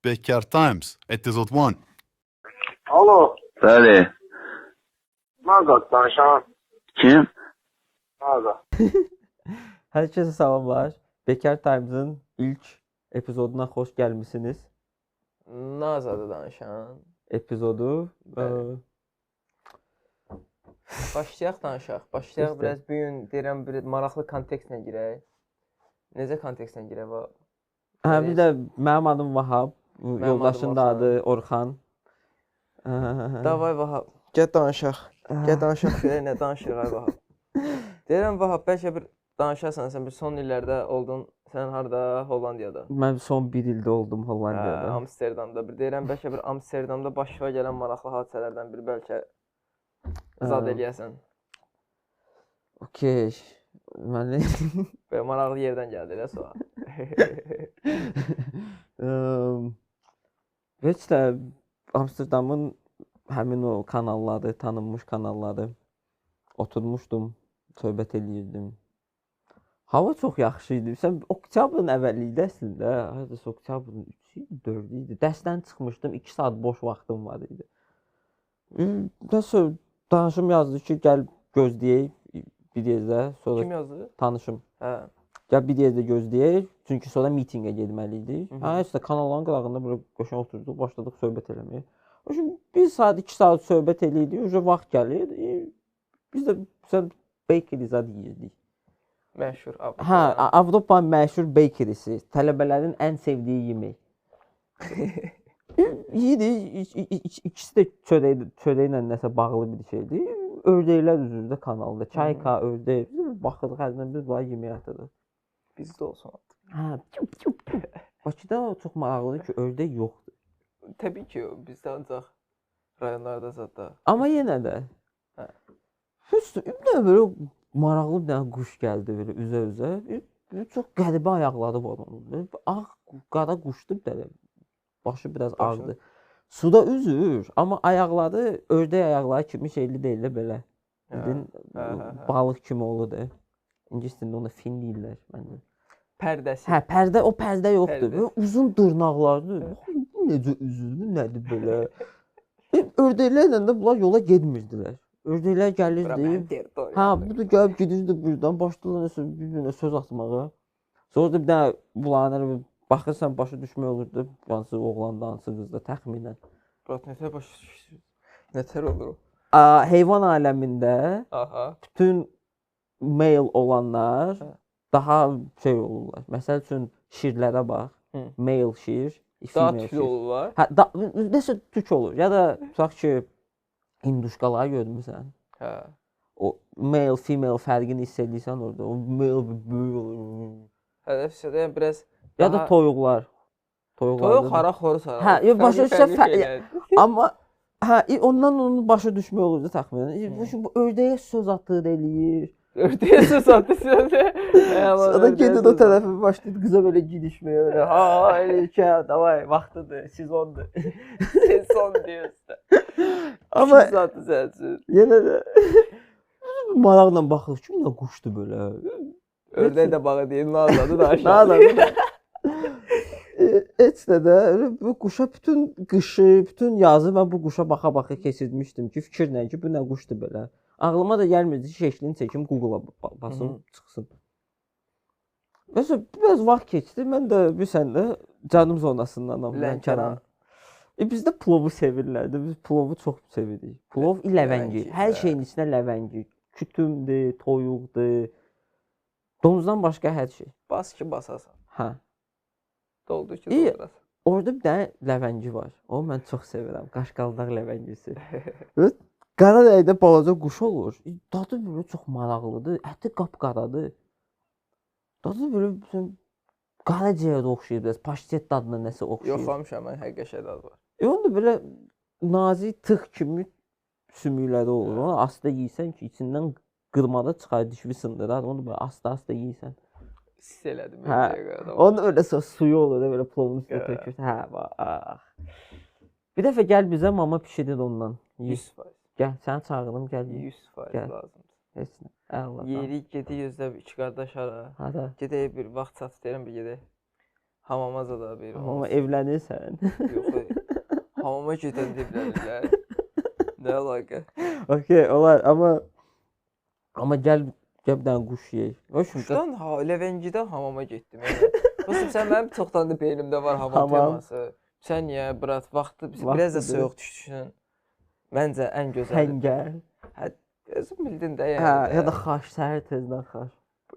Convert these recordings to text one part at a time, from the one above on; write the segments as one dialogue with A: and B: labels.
A: Bekar Times, Episode 1.
B: Alo,
C: Bəli.
B: Nazad danışan.
C: Kim?
B: Nazad.
D: Hər kəsə salamlar. Bekar Times'ın ilk epizoduna xoş gəlmisiniz.
E: Nazadı danışan.
D: Epizodu.
E: Bəli. Başlayaq danışaq. Başlayaq
D: Üstə.
E: biraz bu gün deyirəm bir maraqlı kontekstlə girək. Necə kontekstlə girək va?
D: Hə, bir də mənim adım Vahab,
E: Mənim
D: yoldaşın
E: adım
D: da
E: Orxan.
D: adı Orxan.
E: Davay Vahab, gəl danışaq. Gəl danışaq görək nə danışırıq ay Vahab. Deyirəm Vahab, bəlkə bir danışasan sən bir son illərdə oldun. Sən harda? Hollandiyada.
D: Mən son bir ildə oldum
E: Hə,
D: Hollandiyada.
E: Amsterdamda. Bir deyirəm bəlkə bir Amsterdamda başına gələn maraqlı hadisələrdən bir bəlkə zad eləyəsən.
D: Okey. Mən
E: Belə maraqlı yerdən gəldi elə sual.
D: Heç də Amsterdamın həmin o kanalları, tanınmış kanalları oturmuşdum, söhbət eləyirdim. Hava çox yaxşı idi. Sən oktyabrın əvvəli idi əslində. Hardasa oktyabrın 3-ü idi, 4-ü idi. Dərsdən çıxmışdım, 2 saat boş vaxtım var idi. Nəsə danışım yazdı ki, gəl gözləyək bir yerdə, sonra
E: Kim yazdı?
D: tanışım.
E: Hə.
D: Gəl bir yerdə gözləyək, çünki sonra mitinqə getməli idik.
E: Hı -hı.
D: Hə, heç də kanalların qırağında belə qəşəng oturduq, başladıq söhbət eləməyə. Şimdi 1 saat, 2 saat söhbət eləyirdik, uje vaxt gəlir. Biz də sən bakery zad yeyirdik.
E: Məşhur Avropa.
D: Hə, Avropanın məşhur bakerysi, tələbələrin ən sevdiyi yemək. Yeyirik, ikisi də çörəklə nəsə bağlı bir şeydir. Ördəklər üzür də kanalda, çayka, ördək. Biz baxırıq hərdən biz bunları yeməyə atırıq.
E: Bizdə olsun.
D: Hə, tüp, tüp, tüp. Bakıda çox maraqlıdır ki, ördək yoxdur.
E: Təbii ki, bizdə ancaq rayonlarda zad da.
D: Amma yenə də.
E: Hə.
D: Heç bir dənə belə maraqlı bir dənə quş gəldi belə üzə-üzə. Çox qəribə ayaqları var onun. Belə ağ, qara quşdur bir dənə. Başı biraz
E: Başı-
D: ağdır. Suda üzür, amma ayaqları ördək ayaqları kimi şeyli deyil də belə. Bildin,
E: hə, hə.
D: balıq kimi olur da. İngilis dilində ona fin deyirlər məncə.
E: Pərdəsi.
D: Hə, pərdə, o pərdə yoxdur.
E: Pərdə.
D: Belə uzun dırnaqlardır. Bax, bu necə üzür, bu nədir belə? Ördəklərlə də bunlar yola getmirdilər. Ördəklər
E: Bura
D: gəlirdi.
E: mənim territoriyamdır.
D: Hə, bu da gəlib gedirdi burdan, başladılar nəsə bir-birinə söz atmağa. Sonra da bir dənə bunların elə bir baxırsan başa düşmək olurdu, hansı oğlan, hansı qızda təxminən.
E: Brat nətər başa düşürsün? Nətər olur o?
D: Heyvan aləmində
E: Aha.
D: bütün male olanlar
E: Hə.
D: daha şey olurlar. Məsəl üçün şirlərə bax.
E: Hı.
D: Male şir,
E: Daha
D: female
E: tüklü
D: şir.
E: olurlar.
D: Hə, da, nəsə tük olur. Ya da tutaq ki, hinduşkaları görmüsən.
E: Hə.
D: O male female fərqini hiss edirsən orada. O male bir böyük olur.
E: Hə, də yəni biraz
D: Ya da
E: daha-
D: toyuqlar. Toyuqlarda
E: Toyuq
D: da-
E: hara, xoruz hara.
D: Hə, yox, başa
E: Fərqli-
D: düşsən
E: fərqli
D: fər-
E: şeylərdir.
D: Amma hə, ondan onun başa düşmək olurdu təxminən. Bu şimdi bu ördəyə söz atır eləyir.
E: Ördəyə söz atdı sizə.
D: Sonra gedir o tərəfə başlayır qıza belə gidişməyə belə. Ha, elə ki, hə, davay, vaxtıdır, sezondur.
E: Sezon deyirsən.
D: Amma
E: Söz atdı sənin üçün.
D: yenə də maraqla baxırıq ki, nə quşdur belə.
E: Ördək də bağı deyil, Nazadı danışır.
D: Nə adam? Heç də də elə bu quşa bütün qışı, bütün yazı mən bu quşa baxa-baxa keçirmişdim ki, fikirlə ki, bu nə quşdur belə. Ağlıma da gəlmirdi ki, şəklini çəkim, Google-a basım, çıxsın. Məsələn, biraz vaxt keçdi. Mən də bilirsən də canım zonasındanam,
E: Lənkəran.
D: Lənkəran. Bizdə plovu sevirlər də. Biz plovu çox sevirik. Plov i ləvəngi.
E: Ləvəngi,
D: Hər
E: hə.
D: şeyin içinə ləvəngi. Kütümdür, toyuqdur. Donuzdan başqa hər şey.
E: Bas ki basasan.
D: Hə.
E: Doldur ki
D: İyi.
E: doldurasan.
D: Orada bir dənə ləvəngi var. Onu mən çox sevirəm. Qaşqaldaq ləvəngisi. Və qara rəngdə balaca quş olur. Dadı belə çox maraqlıdır. Əti qapqaradır. Dadı belə bütün qaraciyərə oxşayır biraz. Paştet dadına nəsə oxşayır.
E: Yoxlamışam mən, həqiqə şey dadı var.
D: Onun da belə nazik tığ kimi sümükləri olur. Onu asta yeyirsən ki, içindən qırmada çıxar, dişini sındırar. Onu belə asta-asta yeyirsən.
E: Hiss elədim.
D: Hə,
E: indiyə qədər.
D: Onun öyle suyu olur da belə plovun üstünə
E: Hə.
D: tökürsən. Hə, bax. Ah. Bir dəfə gəl bizə mama pişirir ondan. Ye.
E: 100%.
D: Gəl, səni çağırım, gəl. ye.
E: 100%
D: Gəl.
E: lazımdır.
D: Heç nə. Əla.
E: Yerik, gedirik özdə iki qardaş hara.
D: Hara?
E: Gedək bir vaxt çatır deyirəm bir gedək. Hamama da bir.
D: Amma evlənirsən.
E: Yox. Hamama gedəndə evlənirlər. Nə əlaqə?
D: Okey, olar, amma gəl bir dənə quş yeyək.
E: Quşdan ha, Levengidən hamama getdim. Yəni. Dostum, sən mənim çoxdan da beynimdə var hamam teması. Sən niyə brat, vaxtı biraz da soyuq düşsün. Məncə ən gözəli.
D: Həngəl.
E: Hə, özün bildin də yəni.
D: Hə, ya da xaş, səhər tezdən xaş.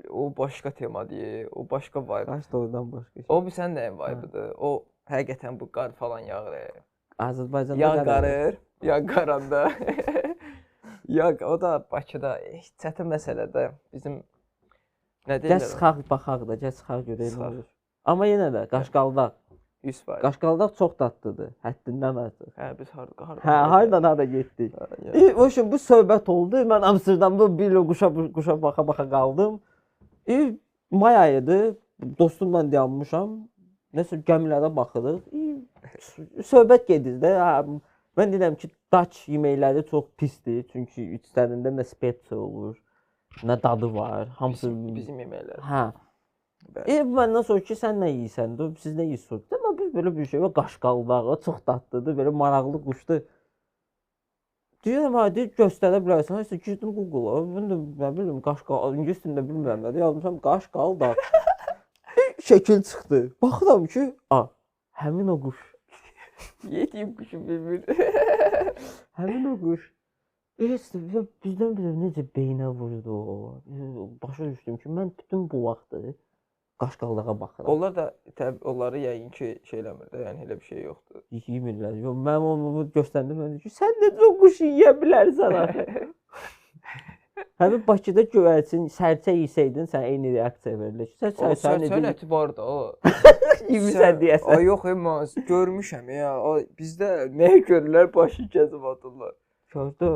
E: O başqa temadır, o başqa vibe.
D: Xaş da oradan başqa şey.
E: O bir sən nəyin vibe-ıdır? O həqiqətən bu qar falan yağır.
D: Azərbaycanda
E: ya qarır, ya qaranda. Ya o da Bakıda çətin məsələdir. Bizim nə deyirlər?
D: Gəl sıxaq baxaq da, gəl sıxaq görək nə olur. Amma yenə də qaşqaldaq
E: 100%.
D: Qaşqaldaq çox dadlıdır, həddindən artıq.
E: Hə, biz harda
D: Hə, hardan hara getdik. O üçün bu söhbət oldu. Mən Amsterdamda bir il quşa baxa-baxa qaldım. May ayıdır. Dostumla dayanmışam. Nəsə gəmilərə baxırıq. Söhbət gedir də. Hə, mən deyirəm ki, Dutch yeməkləri çox pisdir. Çünki içlərində nə spesiya olur, nə dadı var. Hamısı
E: bizim yeməklər.
D: Hə. Məndən sonra ki, sən nə yeyirsən, siz nə yeyirsiniz? Amma biz belə bir şey var, qaşqaldağı çox dadlıdır, belə maraqlı quşdur. Deyirəm, hə, deyir, göstərə bilərsən. Heç girdim Google-a, mən də nə bilim, qaşqal, ingilis dilində bilmirəm nədir, yazmışam qaşqaldaq. Şəkil çıxdı. Baxıram ki, həmin o quş.
E: Yediyim quşu bilmir.
D: Həmin o quş. Heç bizdən bilir necə beynə vurdu o. Başa düşdüm ki, mən bütün bu vaxtı qaşqaldağa baxıram.
E: Onlar da təbii onları yəqin ki şey eləmir də, yəni elə bir şey yoxdur.
D: Yemirlər. Yox, mənim onu göstərdim, mən dedim ki, sən necə o quşu yeyə bilərsən axı? Həmin Bakıda göyərçin, sərçə yesəydin, sən eyni reaksiya verilir. Sən
E: sərçənin əti var da o.
D: Yemirsən deyəsən.
E: Ay yox, mən görmüşəm ya. Bizdə nəyə görürlər, başı gəzib atırlar.
D: Gördü.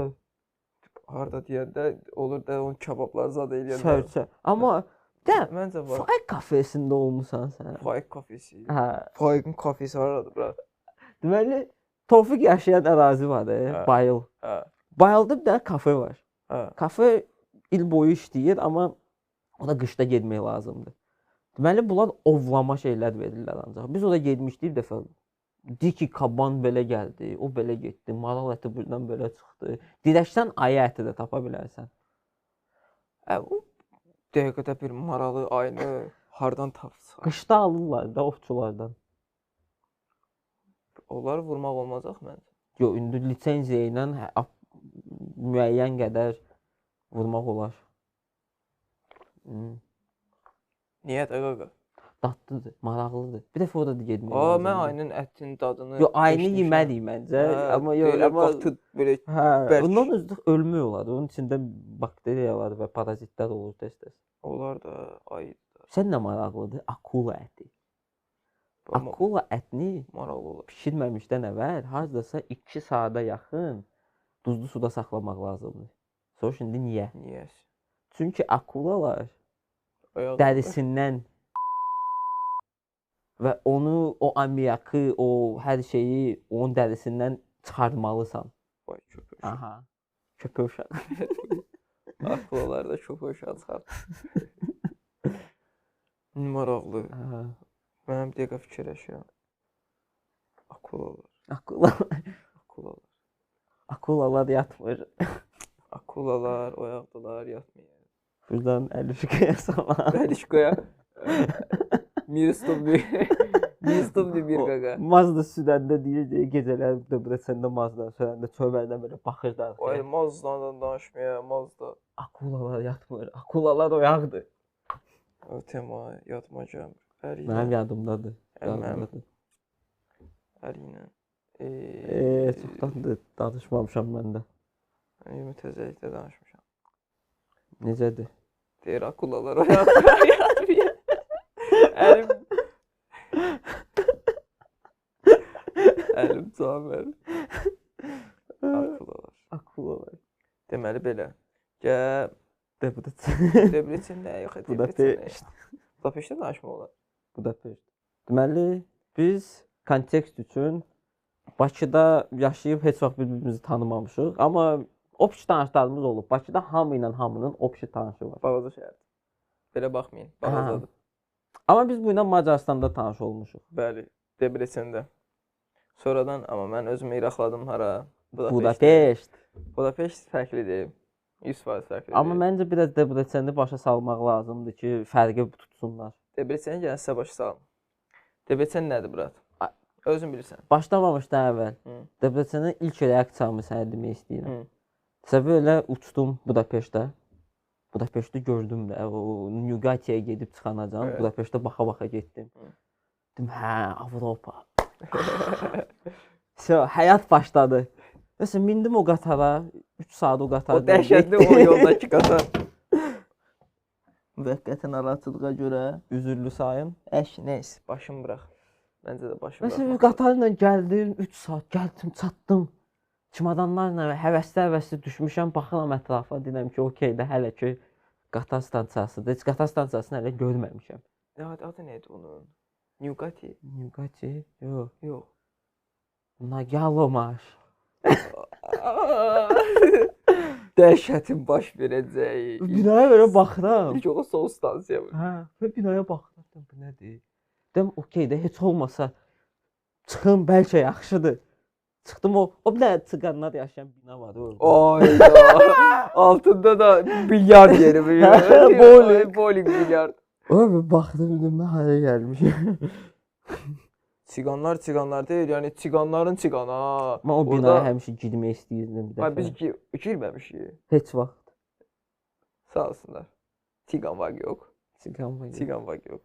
E: Harda deyəndə olur da onun kababları zad eləyəndə.
D: Sərçə. Amma də
E: məncə var.
D: Faik kafesində olmusan sən.
E: Faik kafesi.
D: Hə.
E: Faiqin kafesi haradadır bura?
D: Deməli, Tofiq yaşayan ərazi var, Bayıl.
E: Hə.
D: Bayılda bir dənə kafe var.
E: Hə.
D: Kafe il boyu işləyir, amma ona qışda getmək lazımdır. Deməli, bunlar ovlama şeylər verirlər ancaq. Biz orada getmişdik bir dəfə. Deyir ki, kaban belə gəldi, o belə getdi, maral əti buradan belə çıxdı. Dirəkdən ayı əti də tapa bilərsən.
E: O dəqiqədə bir maralı ayını hardan tapsan?
D: Qışda alırlar da ovçulardan.
E: Onları vurmaq olmaz axı məncə.
D: Yox, indi lisenziya ilə müəyyən qədər vurmaq olar.
E: Niyə də qaqa?
D: Dadlıdır, maraqlıdır. Bir dəfə orada da getmək
E: lazımdır. Mən ayının ətinin dadını
D: yox, ayını yeməliyik məncə. Amma yox, amma
E: qatı belə
D: hə, ondan özü ölmək olar. Onun içində bakteriyalar və parazitlər olur tez-tez.
E: Onlar da ayı.
D: Sən nə maraqlıdır? Akula əti. Akula ətini
E: maraqlı olur.
D: Bişirməmişdən əvvəl hardasa 2 saata yaxın duzlu suda saxlamaq lazımdır. Soruş indi niyə?
E: Niyə?
D: Çünki akulalar dərisindən və onu, o amiyakı, o hər şeyi onun dərisindən çıxartmalısan.
E: Vay köpək uşağı.
D: Aha. Köpək uşağı.
E: Akulalar da köpək uşağı çıxar. Maraqlı.
D: Aha.
E: Mənim dəqiqə fikirləşirəm. Akulalar.
D: Akulalar.
E: Akulalar.
D: Akulalar yatmır.
E: Akulalar oyaqdılar, yatmıyor.
D: Buradan Əlifqaya salam.
E: Əlifqaya. Mirstom bir qaqa.
D: Mazda sürəndə deyir, gecələr Debrecəndə Mazda sürəndə çöməldən belə baxırdı arxaya.
E: Ay Mazdadan danışmaya, Mazda.
D: Akulalar yatmır, akulalar oyaqdır.
E: O tema yadıma gəlmir.
D: Mənim yadımdadır. Yadımdadır.
E: Əli ilə.
D: Çoxdandır danışmamışam mən də.
E: Mən təzəlikdə danışmışam.
D: Necədir?
E: Deyir, akulalar oyaqdır, yatmıyor. Əlim Əlim cavab verir. Akulalar.
D: Akulalar.
E: Deməli belə. Gəl
D: Debrecen.
E: Debrecen nə? Yox,
D: Budapeşt.
E: Budapeştdə danışmaq olar.
D: Budapeşt. Deməli, biz kontekst üçün Bakıda yaşayıb heç vaxt bir-birimizi tanımamışıq, amma opşi tanışlarımız olub. Bakıda hamı ilə hamının opşi tanışı var.
E: Balaca şəhərdir. Belə baxmayın, balacadır.
D: Amma biz bu ilə Macaristanda tanış olmuşuq.
E: Bəli, Debrecende. Sonradan amma mən özümü iraqladım hara?
D: Budapeşt.
E: Budapeşt fərqlidir. 100% fərqlidir.
D: Amma məncə biraz Debreceni başa salmaq lazımdır ki, fərqi tutsunlar.
E: Debreceni gəlin sizə başa salım. Debrecen nədir, brat? Özün bilirsən.
D: Başlamamışdan əvvəl Debrecenə ilk reaksiyamı sənə demək istəyirəm. Səbəbi elə uçdum Budapeştə. Budapeşti gördüm də, o Nyugatiyə gedib çıxanacan,
E: Evet.
D: Budapeştə baxa-baxa getdim. Dedim, hə, Avropa. So, həyat başladı. Nəsə mindim o qatara, 3 saat o qatarda.
E: O dəhşətli o yoldakı qatar. Müvəqqəti narahatçılığa görə
D: Üzürlü sayın.
E: Əş, nəysə, başımı bırax. Məncə də başımı
D: Məsələn,
E: buraxmaq.
D: qatarla gəldim, 3 saat gəldim, çatdım. Çimadanlarla həvəsli-həvəsli düşmüşəm, baxıram ətrafa, deyirəm ki, okey də hələ ki qatar stansiyasıdır. Heç qatar stansiyasını hələ görməmişəm.
E: Adı nə idi onun? Nyugati?
D: Nyugati? Yox.
E: Yox.
D: Nagalomaş.
E: Dəhşətin baş verəcəyi.
D: Binaya belə baxıram.
E: İlk o sol stansiya bu.
D: Hə, və binaya baxıram, deyirəm, bu nədir? Deyirəm, okey də heç olmasa çıxım bəlkə yaxşıdır. Çıxdım o bir dənə çıqanlar yaşayan bina var orada.
E: Ayda. Altında da bilyard yeri.
D: Bowling.
E: Bowling bilyard.
D: Öyle baxdım dedim, mən hara gəlmişəm.
E: Çıqanlar çıqanlar deyil, yəni çıqanların çıqanı. ha.
D: Mən o
E: Orada-
D: binaya həmişə girmək istəyirdim bir
E: Ay
D: dəfə.
E: biz girməmişik.
D: Heç vaxt.
E: Sağ olsunlar. Tiqan var yox.
D: Çıqan var.
E: Tiqan var yox.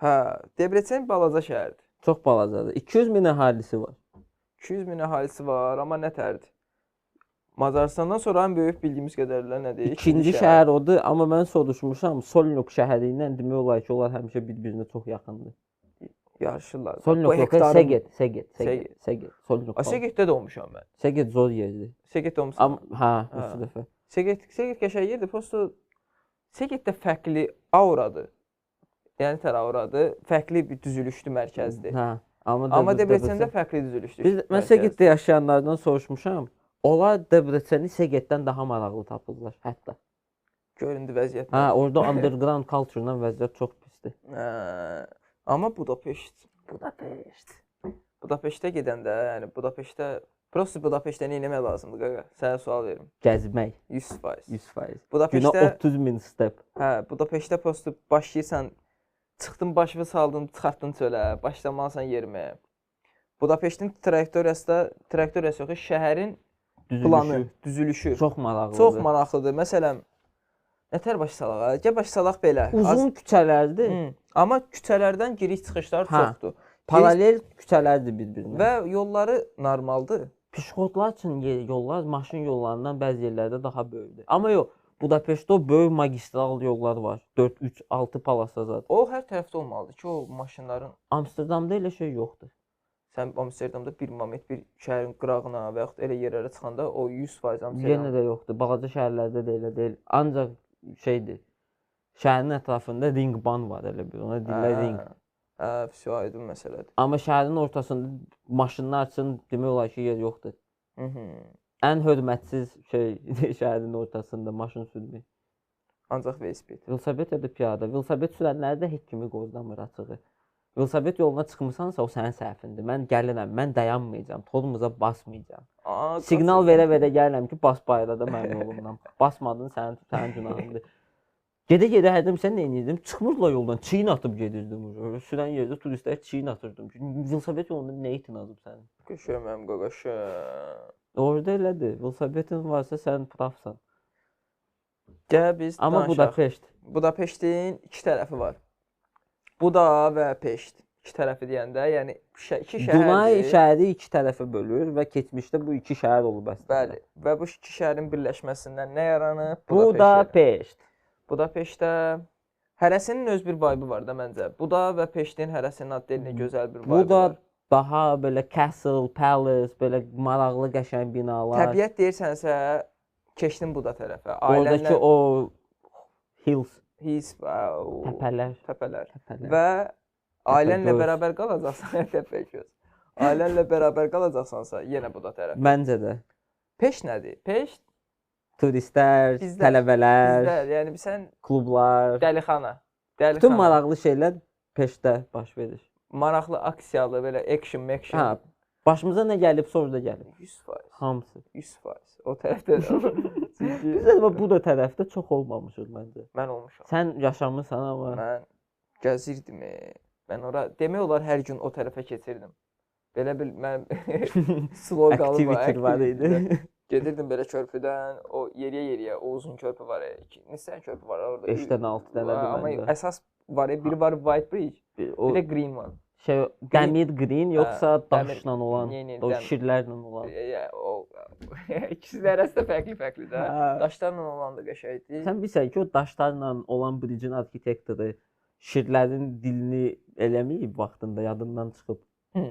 E: Hə, Debrecen balaca şəhərdir.
D: Çox balacadır. 200 min əhalisi var.
E: 200 min əhalisi var, amma nə tərdir? Macarıstandan sonra ən böyük bildiyimiz qədərilə nədir?
D: İkinci şəhər odur, amma mən soruşmuşam, Solnok şəhəri ilə demək olar ki, onlar həmişə bir-birinə çox yaxındır.
E: Yarışırlar.
D: Solnok
E: Bu
D: yox,
E: hektarın-
D: Seged, Seged, Seged,
E: Seged.
D: Seged, Solnok.
E: A, Segeddə doğmuşam mən.
D: Seged zor yerdir.
E: Segeddə olmusan.
D: Amma hə,
E: Hə.
D: üç dəfə.
E: Seged qəşəng yerdir. Prosto Segeddə fərqli auradır. Yəni tər auradır. Fərqli bir düzülüşlü mərkəzdir.
D: Hə, amma
E: Amma Debrecəndə fərqli düzülüşlü.
D: Biz mən
E: mərkəzdir.
D: Segeddə yaşayanlardan soruşmuşam. Onlar Debreceni Segeddən daha maraqlı tapırlar hətta.
E: Göründü vəziyyət.
D: Hə, orada underground culture-la vəziyyət çox pisdir.
E: Hə, amma Budapeşt.
D: Budapeşt.
E: Budapeştə gedəndə, yəni Budapeştə prosto Budapeştə nə etmək lazımdır qaqa? Sənə sual verim.
D: Gəzmək
E: 100%.
D: 100%. Günə
E: Budapeştə
D: 30 min step.
E: hə, Budapeştə prosto başlayırsan, çıxdın başını saldın, çıxartdın çölə, başlamalısan yeriməyə. Budapeştin trayektoriyası da, trayektoriyası yox, şəhərin
D: Düzülüşü
E: planı, düzülüşü
D: çox maraqlıdır.
E: çox maraqlıdır. Məsələn, nətər başa salaq? ha? Gəl başa salaq belə.
D: Uzun küçələrdir.
E: Amma küçələrdən giriş çıxışlar
D: Hə.
E: çoxdur.
D: Paralel küçələrdir bir-birinə.
E: Və yolları normaldır.
D: Pişxodlar üçün yollar maşın yollarından bəzi yerlərdə daha böyükdür. Amma yox, Budapeştdə o böyük magistral yollar var. 4, 3, 6 palasa zad.
E: O hər tərəfdə olmalıdır ki, o maşınların
D: Amsterdamda elə şey yoxdur.
E: sən Amsterdamda bir moment bir şəhərin qırağına və yaxud elə yerlərə çıxanda o 100% Amsterdam.
D: Yenə də yoxdur. Balaca şəhərlərdə də elə deyil. Ancaq şeydir. Şəhərin ətrafında ringban var elə bir. Ona deyirlər ring.
E: Hə, vəsə aydın məsələdir.
D: Amma şəhərin ortasında maşınlar üçün demək olar ki, yer yoxdur.
E: Mhm.
D: Ən hörmətsiz şey şəhərin ortasında maşın sürmək.
E: Ancaq velosiped.
D: Velosiped ya da piyada. Velosiped sürənləri də heç kimi qozdamır açığı. Velosiped yoluna çıxmısansa o sənin səhvindir. Mən gəlirəm, mən dayanmayacağam, tormoza basmayacağam.
E: Aa,
D: Siqnal
E: qaçır.
D: verə-verə gəlirəm ki, bas bayıra da mənim yolumdan. Basmadın sənin günahındır. Gedə-gedə hərdən sən nə edirdim? Çıxmırdılar yoldan, çiyin atıb gedirdim. Sürən yerdə turistlər çiyin atırdım. Velosiped yolunda nə itin azıb sənin?
E: Qəşəng mənim qaqaşım.
D: Orada elədir. Velosipedin varsa sən pravsan.
E: Gəl biz
D: Amma
E: danışaq.
D: Budapeşt.
E: Budapeştin iki tərəfi var. Buda və Peşt. İki tərəfi deyəndə, yəni iki şəhərdir.
D: Dunay şəhəri iki tərəfə bölür və keçmişdə bu iki şəhər olub əslində.
E: Bəli. Və bu iki şəhərin birləşməsindən nə yaranıb?
D: Budapeşt.
E: Budapeştdə hərəsinin öz bir vibe-ı var da məncə. Buda və Peştin hərəsinin adlı gözəl bir vibe-ı
D: Buda
E: var.
D: daha belə castle, palace, belə maraqlı qəşəng binalar.
E: Təbiət deyirsənsə, keçdin Buda tərəfə.
D: Oradakı
E: Ailənlə
D: o hills,
E: his və o
D: təpələr,
E: təpələr.
D: təpələr.
E: Və ailənlə
D: Təpəgöz.
E: bərabər qalacaqsan, Təpəgöz. Ailənlə bərabər qalacaqsansa, yenə Buda tərəfə.
D: Məncə də
E: Peş nədir? Peş
D: turistlər,
E: Bizlər,
D: tələbələr,
E: bizlər, yəni sən
D: klublar,
E: dəlixana. Dəlixana.
D: Bütün maraqlı şeylər peşdə baş verir.
E: Maraqlı aksiyalı belə action, action.
D: Hə, başımıza nə gəlib, sonra da gəlib.
E: 100%.
D: Hamısı.
E: 100%. O tərəfdə də. Çünki
D: Biz də bu da tərəfdə çox olmamışıq məncə.
E: mən olmuşam.
D: Sən yaşamısan amma
E: Mən gəzirdim. Mən ora demək olar hər gün o tərəfə keçirdim. Belə bir mən sloqanım var,
D: activity var idi.
E: Gedirdim belə körpüdən, o yeriyə-yeriyə, o uzun körpü var, neçə dənə körpü var orada?
D: 5 dənə, 6 dənədir
E: Amma
D: məncə.
E: əsas var, biri var White Bridge,
D: O
E: bir də Green one.
D: şey dəmir green yoxsa
E: dəmir-
D: daşla olan,
E: Nə, nə,
D: o
E: dəmir.
D: şirlərlə olan.
E: Ya, o ikisinin arası da fərqli-fərqli də.
D: Hə.
E: Daşlarla olan da qəşəngdir.
D: Sən bilirsən ki, o daşlarla olan bridge'in arxitektoru şirlərin dilini eləməyib vaxtında yadından çıxıb.
E: Hı.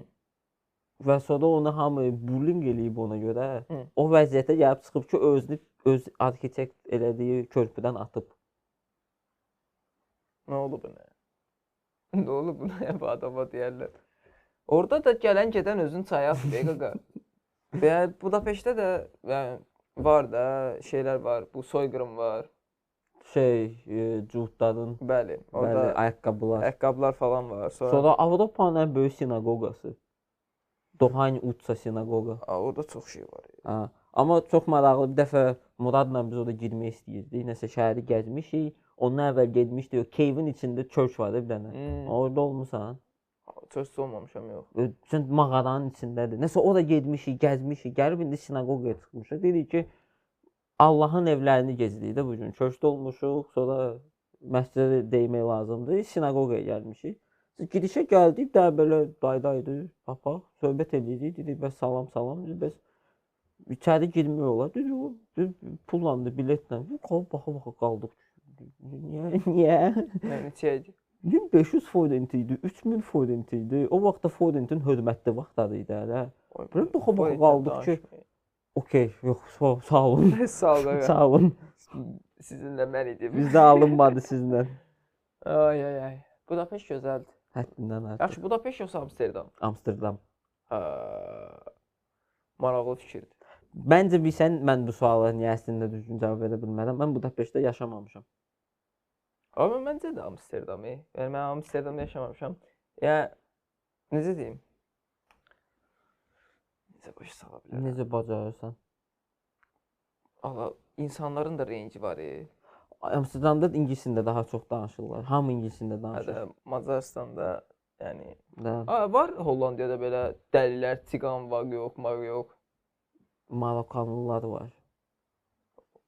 D: Və sonra onu hamı bullying eləyib ona görə.
E: Hı.
D: O vəziyyətə gəlib çıxıb ki, özünü öz arxitekt elədiyi körpüdən atıb.
E: Nə olub buna? Nə olub buna bu adama deyərlər. Orada da gələn gedən özünü çaya atır, ey qaqa. Yəni Budapeştdə də yəni, var da şeylər var. Bu soyqırım var.
D: Şey, cuhudların
E: Bəli, orada
D: bəli, ayaqqabılar.
E: ayaqqabılar falan var. Sonra,
D: Sonra Avropanın ən böyük sinaqoqası. Dohain Utsa sinaqoqa.
E: Aa, orada çox şey var.
D: Ha, amma çox maraqlı bir dəfə Muradla biz orada girmək istəyirdik. Nəsə şəhəri gəzmişik. Ondan əvvəl getmişdik. O cave'in içində church var da bir dənə.
E: Hmm.
D: Orada olmusan.
E: Söz olmamışam yox.
D: Bütün mağaranın içindədir. Nəsə orada getmişik, gəzmişik. Gəlib indi sinaqoqaya çıxmışıq. Dedik ki, Allahın evlərini gezirik də bu gün. Churchdə olmuşuq, sonra məscidə də deymək lazımdır. Sinaqoqaya gəlmişik. Girişə gəldik, də belə daydaydı, papaq, söhbət edirik. Dedik, bəs salam, salam. Dedi, bəs içəri girmək olar. Dedi, o pullandı, biletlə. Baxa-baxa qaldıq. Niyə? Niyə?
E: Nə neçə idi?
D: 1500 forint idi, 3000 forint idi. O vaxtda forintin hörmətli vaxtları idi hələ.
E: Oy,
D: Belə baxa-baxa
E: bu
D: qaldıq ki, okey, yox, sağ olun.
E: Sağ ol qaqa.
D: Sağ olun.
E: Sizinlə mən idim.
D: Bizdə alınmadı sizlə.
E: Ay ay ay. Budapeşt gözəldir.
D: Həddindən artıq.
E: Yaxşı, Budapeşt yoxsa Amsterdam?
D: Amsterdam.
E: Hə. Maraqlı fikirdir.
D: Məncə bilsən mən bu suala niyə əslində düzgün cavab verə bilmərəm. Mən Budapeştdə yaşamamışam.
E: Amma məncə də Amsterdam. Yəni mən Amsterdamda yaşamamışam. Yəni necə deyim? Necə başa sala bilərəm?
D: Necə bacarırsan?
E: Allah, insanların da rengi var.
D: Amsterdamda ingilisində daha çox danışırlar. Hamı ingilisində danışır.
E: Hətta Macaristanda, yəni
D: Də,
E: var Hollandiyada belə dəlilər, siqan var, yox, mar yox.
D: Marokanlılar var.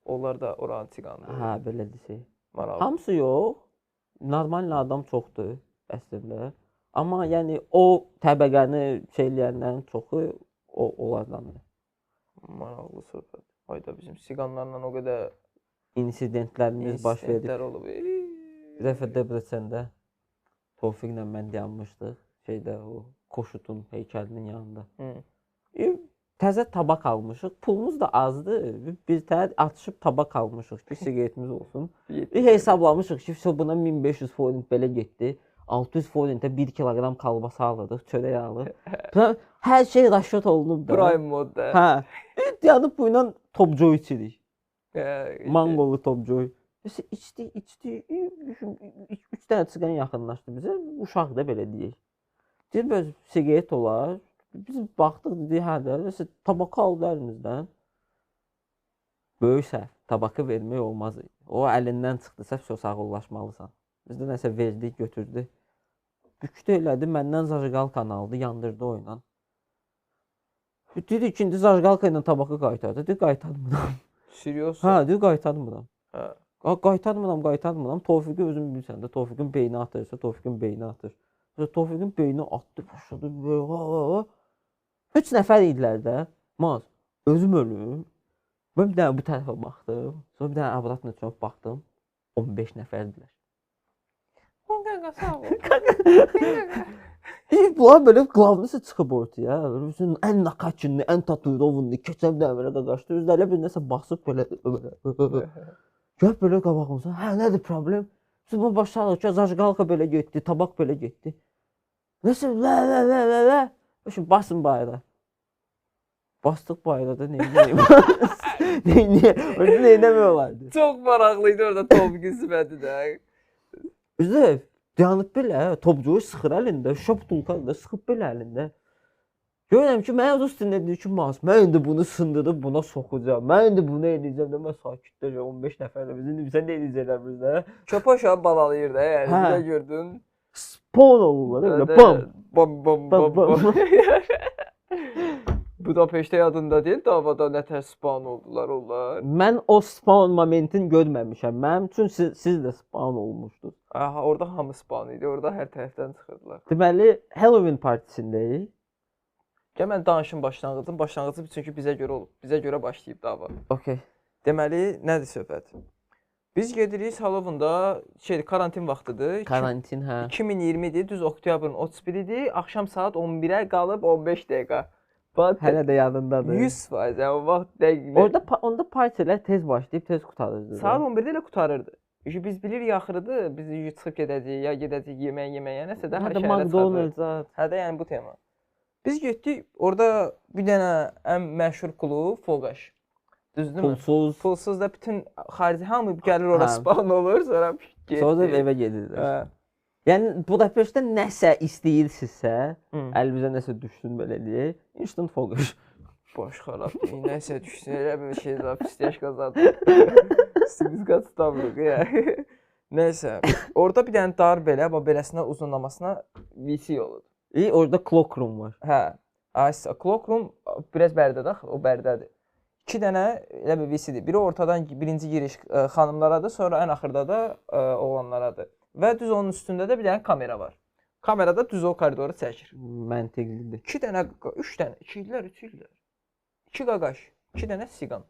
E: Onlar da oranın siqandır.
D: Hə, belə desək.
E: Maraqlı.
D: Hamısı yox. Normal adam çoxdur əslində. Amma yəni o təbəqəni şey eləyənlərin çoxu o onlardandır.
E: Maraqlı söhbət. Ayda bizim siqanlarla o qədər
D: İnsidentlərimiz baş verib.
E: insidentlər olub.
D: Bir dəfə Debrecəndə Tofiqlə mən dayanmışdıq. Şeydə o Koşutun heykəlinin yanında.
E: Hı.
D: Təzə tabaq almışıq. Pulumuz da azdı. Bir tər atışıb tabaq almışıq ki, siqaretimiz olsun. Bir hesablamışıq ki, vəsə buna 1500 forint belə getdi. 600 forintə 1 kiloqram kalbasa alırıq, çörək alırıq. Hər şey raşot olunub da.
E: Prime modda.
D: Hə. Dayanıb bu ilə topcoy içirik. Mangolu topcoy. Nəsə içdik, içdik. Düşün, 3 dənə çıqan yaxınlaşdı bizə. Uşaq da belə deyək. Deyir, bəs siqaret olar. Biz baxdıq, dedi, hə də, nəsə tabakı aldı əlimizdən. Böyük səhv. Tabakı vermək olmaz idi. O əlindən çıxdısa, vəsə sağollaşmalısan. Biz də nəsə verdik, götürdü. Bükdü elədi, məndən zajqalkanı aldı, yandırdı o ilə. Dedi, ikinci zajqalka ilə tabakı qaytardı. Dedi, qaytarmıram.
E: Serios?
D: Hə, dedi, qaytarmıram.
E: Hə.
D: Qaytarmıram, qaytarmıram. Tofiqi özün bilirsən də, Tofiqin beyni atırsa, Tofiqin beyni atır. Tofiqin beyni atdı, başladı. Böyle, 3 nəfər idilər də. Maz, özüm ölüm. Mən bir dənə bu tərəfə baxdım. Sonra bir dənə abratla çox baxdım. 15 nəfərdilər.
E: Qaqa sağ ol.
D: Bunlar belə qlavnısı çıxıb ortaya. Belə bütün ən nakaçinli, ən tatuirovunlu, keçən bir dənə belə qaqaşdı. Özləri bir nəsə basıb belə belə. Gəl belə qabağımıza. Hə, nədir problem? Biz bunu başladıq ki, zajqalka belə getdi, tabaq belə getdi. Nəsə lə lə lə lə lə. Şimdi basın bayrağa. Bastıq bayrağa da neyniyim? Neyniyim? Orada neynəmək olardı?
E: Çox maraqlı idi orada Tofiqin sifəti də.
D: Özü dayanıb belə, topcuyu sıxır əlində, şüşə butulkanı da sıxıb belə əlində. Görürəm ki, mənə öz üstündə deyir ki, Mas, mən indi bunu sındırıb buna soxacağam. Mən indi bunu eləyəcəm də, mən sakitləşəcəm 15 nəfərlə. Biz indi bizə nə eləyəcəklər bizdə?
E: Çöp aşağı balalayır da, yəni.
D: Hə.
E: Bir də gördün.
D: Spawn olurlar, elə bam.
E: Bam bam
D: Bam,
E: bam
D: bam.
E: bam. Budapeşte yadında deyil, davada nətər spawn oldular onlar.
D: Mən o spawn momentini görməmişəm. Mənim üçün siz də spawn olmuşdunuz.
E: Aha, orada hamı spawn idi. Orada hər tərəfdən çıxırdılar.
D: Deməli, Halloween partisindəyik.
E: Gəl mən danışım başlanğıcın. Başlanğıcı çünki bizə görə olub. Bizə görə başlayıb dava.
D: Okay.
E: Deməli, nədir söhbət? Biz gedirik Halloween-da, karantin vaxtıdır.
D: Karantin, hə.
E: 2020 idi, düz oktyabrın 31 idi. Axşam saat 11-ə qalıb 15 dəqiqə. Bax,
D: Hələ də yadındadır.
E: 100%, yəni o vaxt dəqiq.
D: Orada onda partilər tez başlayıb tez qurtarırdı.
E: saat 11-də elə qurtarırdı. Çünki biz bilirik axırıdır, biz çıxıb gedəcəyik, ya gedəcəyik yemək yeməyə, nəsə də
D: Hə
E: hər
D: də
E: şəhərə çıxacağıq.
D: McDonald's-a.
E: Hə də yəni bu tema. Biz getdik, orada bir dənə ən məşhur klub Fogaş. Düzdürmü?
D: Pulsuz.
E: Pulsuz da bütün xarici hamı gəlir ora
D: Hə.
E: spawn olur, sonra getdi.
D: Sonra da evə gedirlər.
E: Hə.
D: Yəni Budapeştdə nəsə istəyirsinizsə,
E: Hı.
D: əlinizə nəsə düşsün belə deyək, instant focus.
E: Baş xarab. Nəsə düşsün elə bir şey da pis qazandı. Üstümüz qaçdamırıq ya. Nəysə, orada bir dənə dar belə, bax beləsinə uzunlamasına VC olur.
D: Orada clock room var.
E: Hə. Ay, clock room biraz bərdədir axı, o bərdədir. İki dənə elə bir VC-dir. Biri ortadan birinci giriş xanımlaradır, sonra ən axırda da oğlanlaradır. Və düz onun üstündə də bir dənə kamera var. Kamera da düz o koridoru çəkir.
D: Məntiqlidir.
E: İki dənə, üç dənə, iki idilər, üç idilər. İki qaqaş, iki dənə siqan.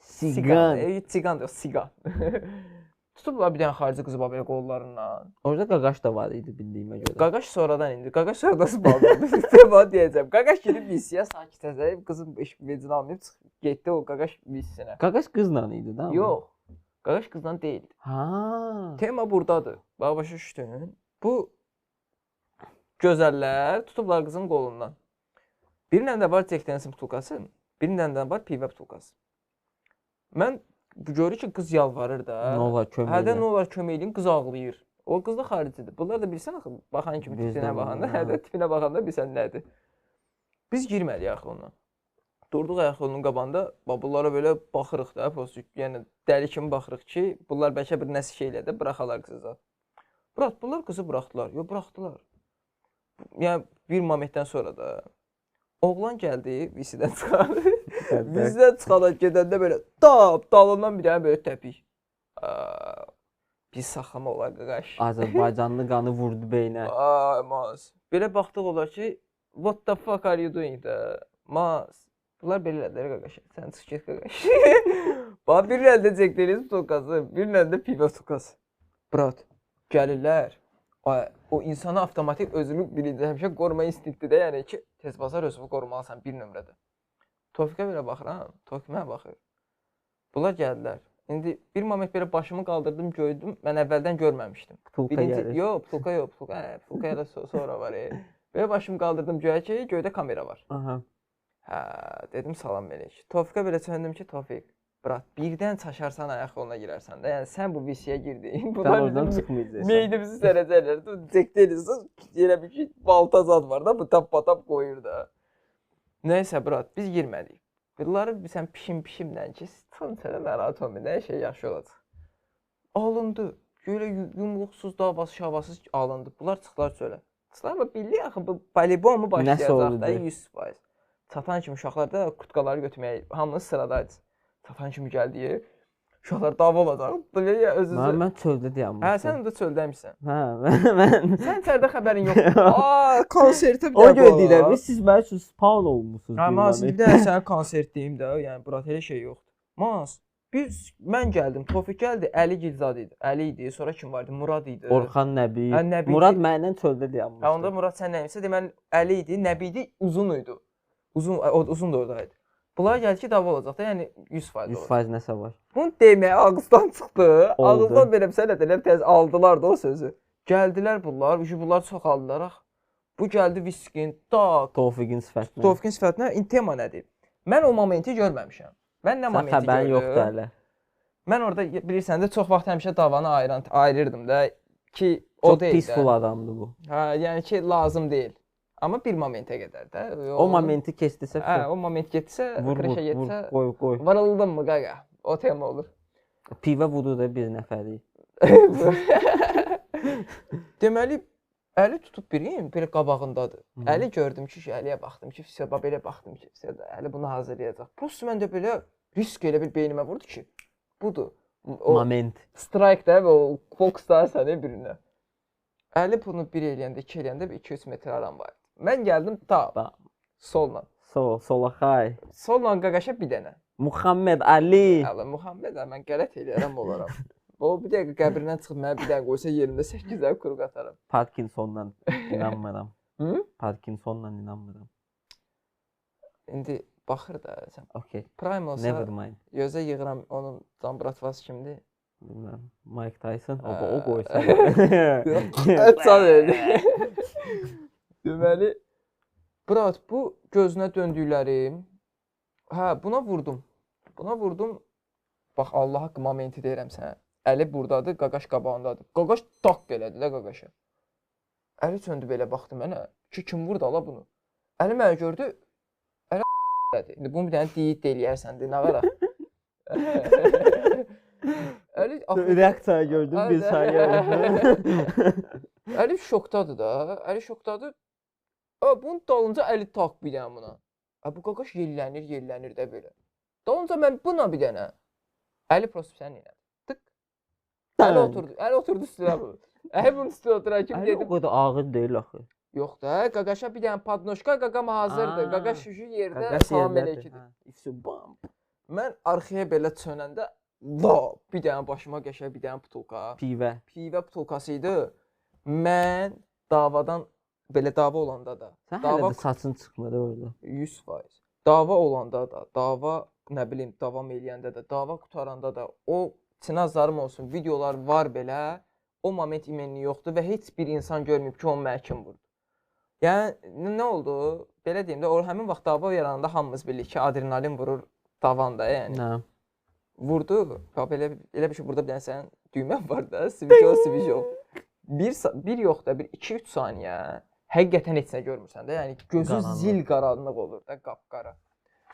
D: Siqan.
E: Siqan deyir, siqan. Tutublar bir dənə xarici qızı bax belə qollarından.
D: Orada qaqaş da var idi bildiyimə görə.
E: Qaqaş sonradan indi. Qaqaş sonradan spawn oldu. Tema deyəcəm. Qaqaş girib VC-yə sakit əzəyib, qızın heç vecini almayıb çıxıb getdi o qaqaş VC-sinə.
D: Qaqaş qızla idi da.
E: Yox. Qaqaş qızla deyildi.
D: Ha.
E: Tema burdadır. Bax başa düşdün? Bu gözəllər tutublar qızın qolundan. Birinin əlində var Jack Danielsin butulkası, birinin əlində var pivə butulkası. Mən görür ki, qız yalvarır da.
D: Nə olar kömək
E: Hə də
D: elə.
E: nə olar kömək eləyin, qız ağlayır. O qız da xaricidir. Bunlar da bilsən axı, baxan kimi
D: Bizdən
E: tipinə baxanda,
D: bunlar,
E: hə də
D: hə.
E: tipinə baxanda bilsən nədir. Biz girmədik axı ondan. Durduq ayaq yolunun qabağında, bax bunlara belə baxırıq da, prosta, yəni dəli kimi baxırıq ki, bunlar bəlkə bir nəsə şey elədi, buraxalar qızı zat. Bırak, bunlar qızı buraxdılar. Yox, buraxdılar. Yəni bir momentdən sonra da oğlan gəldi, VC-dən çıxardı. VC-dən çıxanda gedəndə belə tap dalından bir dənə belə təpik. Bir saxlama olar qaqaş.
D: Azərbaycanlı qanı vurdu beynə.
E: Ay Maz. Belə baxdıq olar ki, what the fuck are you doing da? Maz. Bunlar belə elədilər qaqaş. Sən çıx get qaqaş. Bax birinin əlində Jack Daniels butulkası, birinin əlində pivə butulkası. Brat, gəlirlər. Ay, o insana avtomatik özünü birinci həmişə qoruma instinkti də, yəni ki, tez bazar özünü qorumalısan bir nömrədə. Tofiqə belə baxıram, Tofiq mənə baxır. Bunlar gəldilər. İndi bir moment belə başımı qaldırdım, gördüm. Mən əvvəldən görməmişdim.
D: Butulka
E: Birinci,
D: gəlir.
E: yox, butulka yox, butulka, hə, butulka elə sonra var. Belə başımı qaldırdım göyə ki, göydə kamera var.
D: Aha.
E: Hə, dedim salam verək. Tofiqə belə çöndüm ki, Tofiq, brat, birdən çaşarsan ayaq yoluna girərsən də. Yəni sən bu VC-yə girdin.
D: Sən
E: Bunlar
D: oradan
E: bizim
D: çıxmayacaqsan.
E: meydimizi sərəcəklər. Jack Danielson elə bir ki, balta zad var da, bu tap-patap qoyur da. Nəysə, brat, biz girmədik. Bunları sən pişim-pişimlə ki, sən sənə narahat olma, nə şey yaxşı olacaq. Alındı. Belə yumruqsuz, davasız, şavasız alındı. Bunlar çıxdılar çölə. Çıxdılar amma bildik axı bu polibon mu başlayacaq
D: oldu?
E: da 100%. Çatan kimi uşaqlar da kutkaları götürməyə hamınız sıradaydı. Çatan kimi gəldi. Uşaqlar dava olacaq. Belə ya öz-özü.
D: Mən çöldə dayanmışdım.
E: Hə, sən də çöldəmişsən.
D: Hə, mən
E: Sən içəridə xəbərin yoxdur. Aa, konsertə bir
D: O
E: dəfə
D: görə deyirəm, siz mənim üçün spawn olmusunuz.
E: Hə,
D: bir
E: Maz,
D: moment.
E: bir dənə sənə konsert deyim də, yəni brat elə şey yoxdur. Maz, biz mən gəldim, Tofiq gəldi, Əli Gilzad idi. Əli idi, sonra kim var idi? Murad idi.
D: Orxan Nəbi.
E: Hə, Nəbi
D: Murad
E: idi.
D: mənlə çöldə dayanmışdı.
E: Hə, onda Murad sən nəyimsə, deməli Əli idi, Nəbi idi, uzun idi. Uzun, o uzun da oradaydı. Bunlar gəldi ki, dava olacaq da, yəni 100% olacaq.
D: 100% nəsə var.
E: Bunu deməyə ağızdan çıxdı.
D: Oldu.
E: Ağızdan belə bir sənət elə tez aldılar da o sözü. Gəldilər bunlar, ucu bunlar çox aldılar ax. Bu gəldi viskin, tak,
D: Tofiqin sifətinə.
E: Tofiqin sifətinə indi tema nədir? Mən o momenti görməmişəm. Mən nə
D: Sən
E: momenti
D: xəbərin
E: gördüm?
D: yoxdur hələ.
E: Mən orada bilirsən də çox vaxt həmişə davanı ayırırdım da. Ki o
D: Çox
E: deyil.
D: peaceful adamdır bu.
E: Hə, yəni ki lazım deyil. Amma bir momentə qədər də.
D: O momenti keçdisə,
E: Hə, o moment getsə,
D: vur, vur,
E: kreşə
D: vur,
E: getsə,
D: qoy, qoy.
E: varıldın mı qaqa? O tema olur.
D: Pivə vurur da bir nəfəri.
E: Deməli əli tutub biriyim, belə qabağındadır.
D: Hı.
E: Əli gördüm ki, Əliyə baxdım ki, vəsə, bax belə baxdım ki, vəsə, Əli bunu hazırlayacaq. Prosta mən də belə risk elə bir beynimə vurdu ki, budur. O
D: Moment.
E: strike da və o fokuslarsan birinə. Əli bunu bir eləyəndə, iki eləyəndə 2-3 metr aram var. Mən gəldim ta
D: Ba-
E: solla.
D: Sol, solaxay.
E: Solla qaqaşa bir dənə.
D: Muhammed Ali.
E: Allah Muhammed mən qələt eləyərəm olaram. O bir dəqiqə qəbrindən çıxıb mənə bir dənə qoysa yerimdə 8 dənə quruq ataram.
D: Parkinsonla inanmıram.
E: Hı?
D: Parkinsonla inanmıram.
E: İndi baxır da sən.
D: Okay.
E: Prime olsa
D: Never mind.
E: gözə yığıram onun can bratvası kimdir?
D: Bilmirəm. Mike Tyson. O qoysa.
E: Ət can elədi. Deməli, brat bu gözünə döndüklərim. Hə, buna vurdum. Buna vurdum. Bax Allah haqqı momenti deyirəm sənə. Əli burdadır, qaqaş qabağındadır. Qaqaş tak elədi də qaqaşa. Əli söndü belə baxdı mənə. Ki kim vurdu ala bunu? Əli məni gördü. Əli elədi. İndi bunu bir dənə deyid eləyərsən, de, nə var axı? Əli axı-
D: Reaksiya gördüm bir saniyə.
E: Əli şokdadır da. Əli şokdadır. A, bunun dalınca əli tak bir dənə buna. A, bu qaqaş yellənir, yellənir də belə. Dalınca mən buna bir dənə. Əli prosta sən elədi. Tık. Əli oturdu. Əli oturdu üstünə bu. Əli bunun üstünə oturan kimi
D: Əli o
E: dedim.
D: qədər ağır deyil axı.
E: Yox da, qaqaşa bir dənə padnoşka, qaqam hazırdır.
D: Aa,
E: Qaqaş şu yerdə
D: Qaqaş
E: salam
D: yerdədir.
E: əleykidir.
D: Hə, İfsi bam.
E: Mən arxaya belə çönəndə la bir dənə başıma qəşəng bir dənə butulka.
D: Pivə.
E: Pivə butulkası idi. Mən davadan belə dava olanda da,
D: Sən hələ
E: dava
D: də saçın çıxmadı orada.
E: 100%. Dava olanda da, dava nə bilim davam eləyəndə də, dava qutaranda da o çinazlarım olsun, videolar var belə, o moment imenli yoxdur və heç bir insan görməyib ki, onu mənə kim vurdu. Yəni nə oldu? Belə deyim də, o həmin vaxt dava yarananda hamımız bilirik ki, adrenalin vurur davanda, yəni.
D: Nə?
E: Vurdu. Bax belə elə bir şey burada bir dənə sənin düymən var da, switch on, switch off. Bir yox da, bir 2-3 saniyə həqiqətən heç nə görmürsən də. Yəni gözü
D: Qaranlıq.
E: zil qaranlıq olur da, qapqara.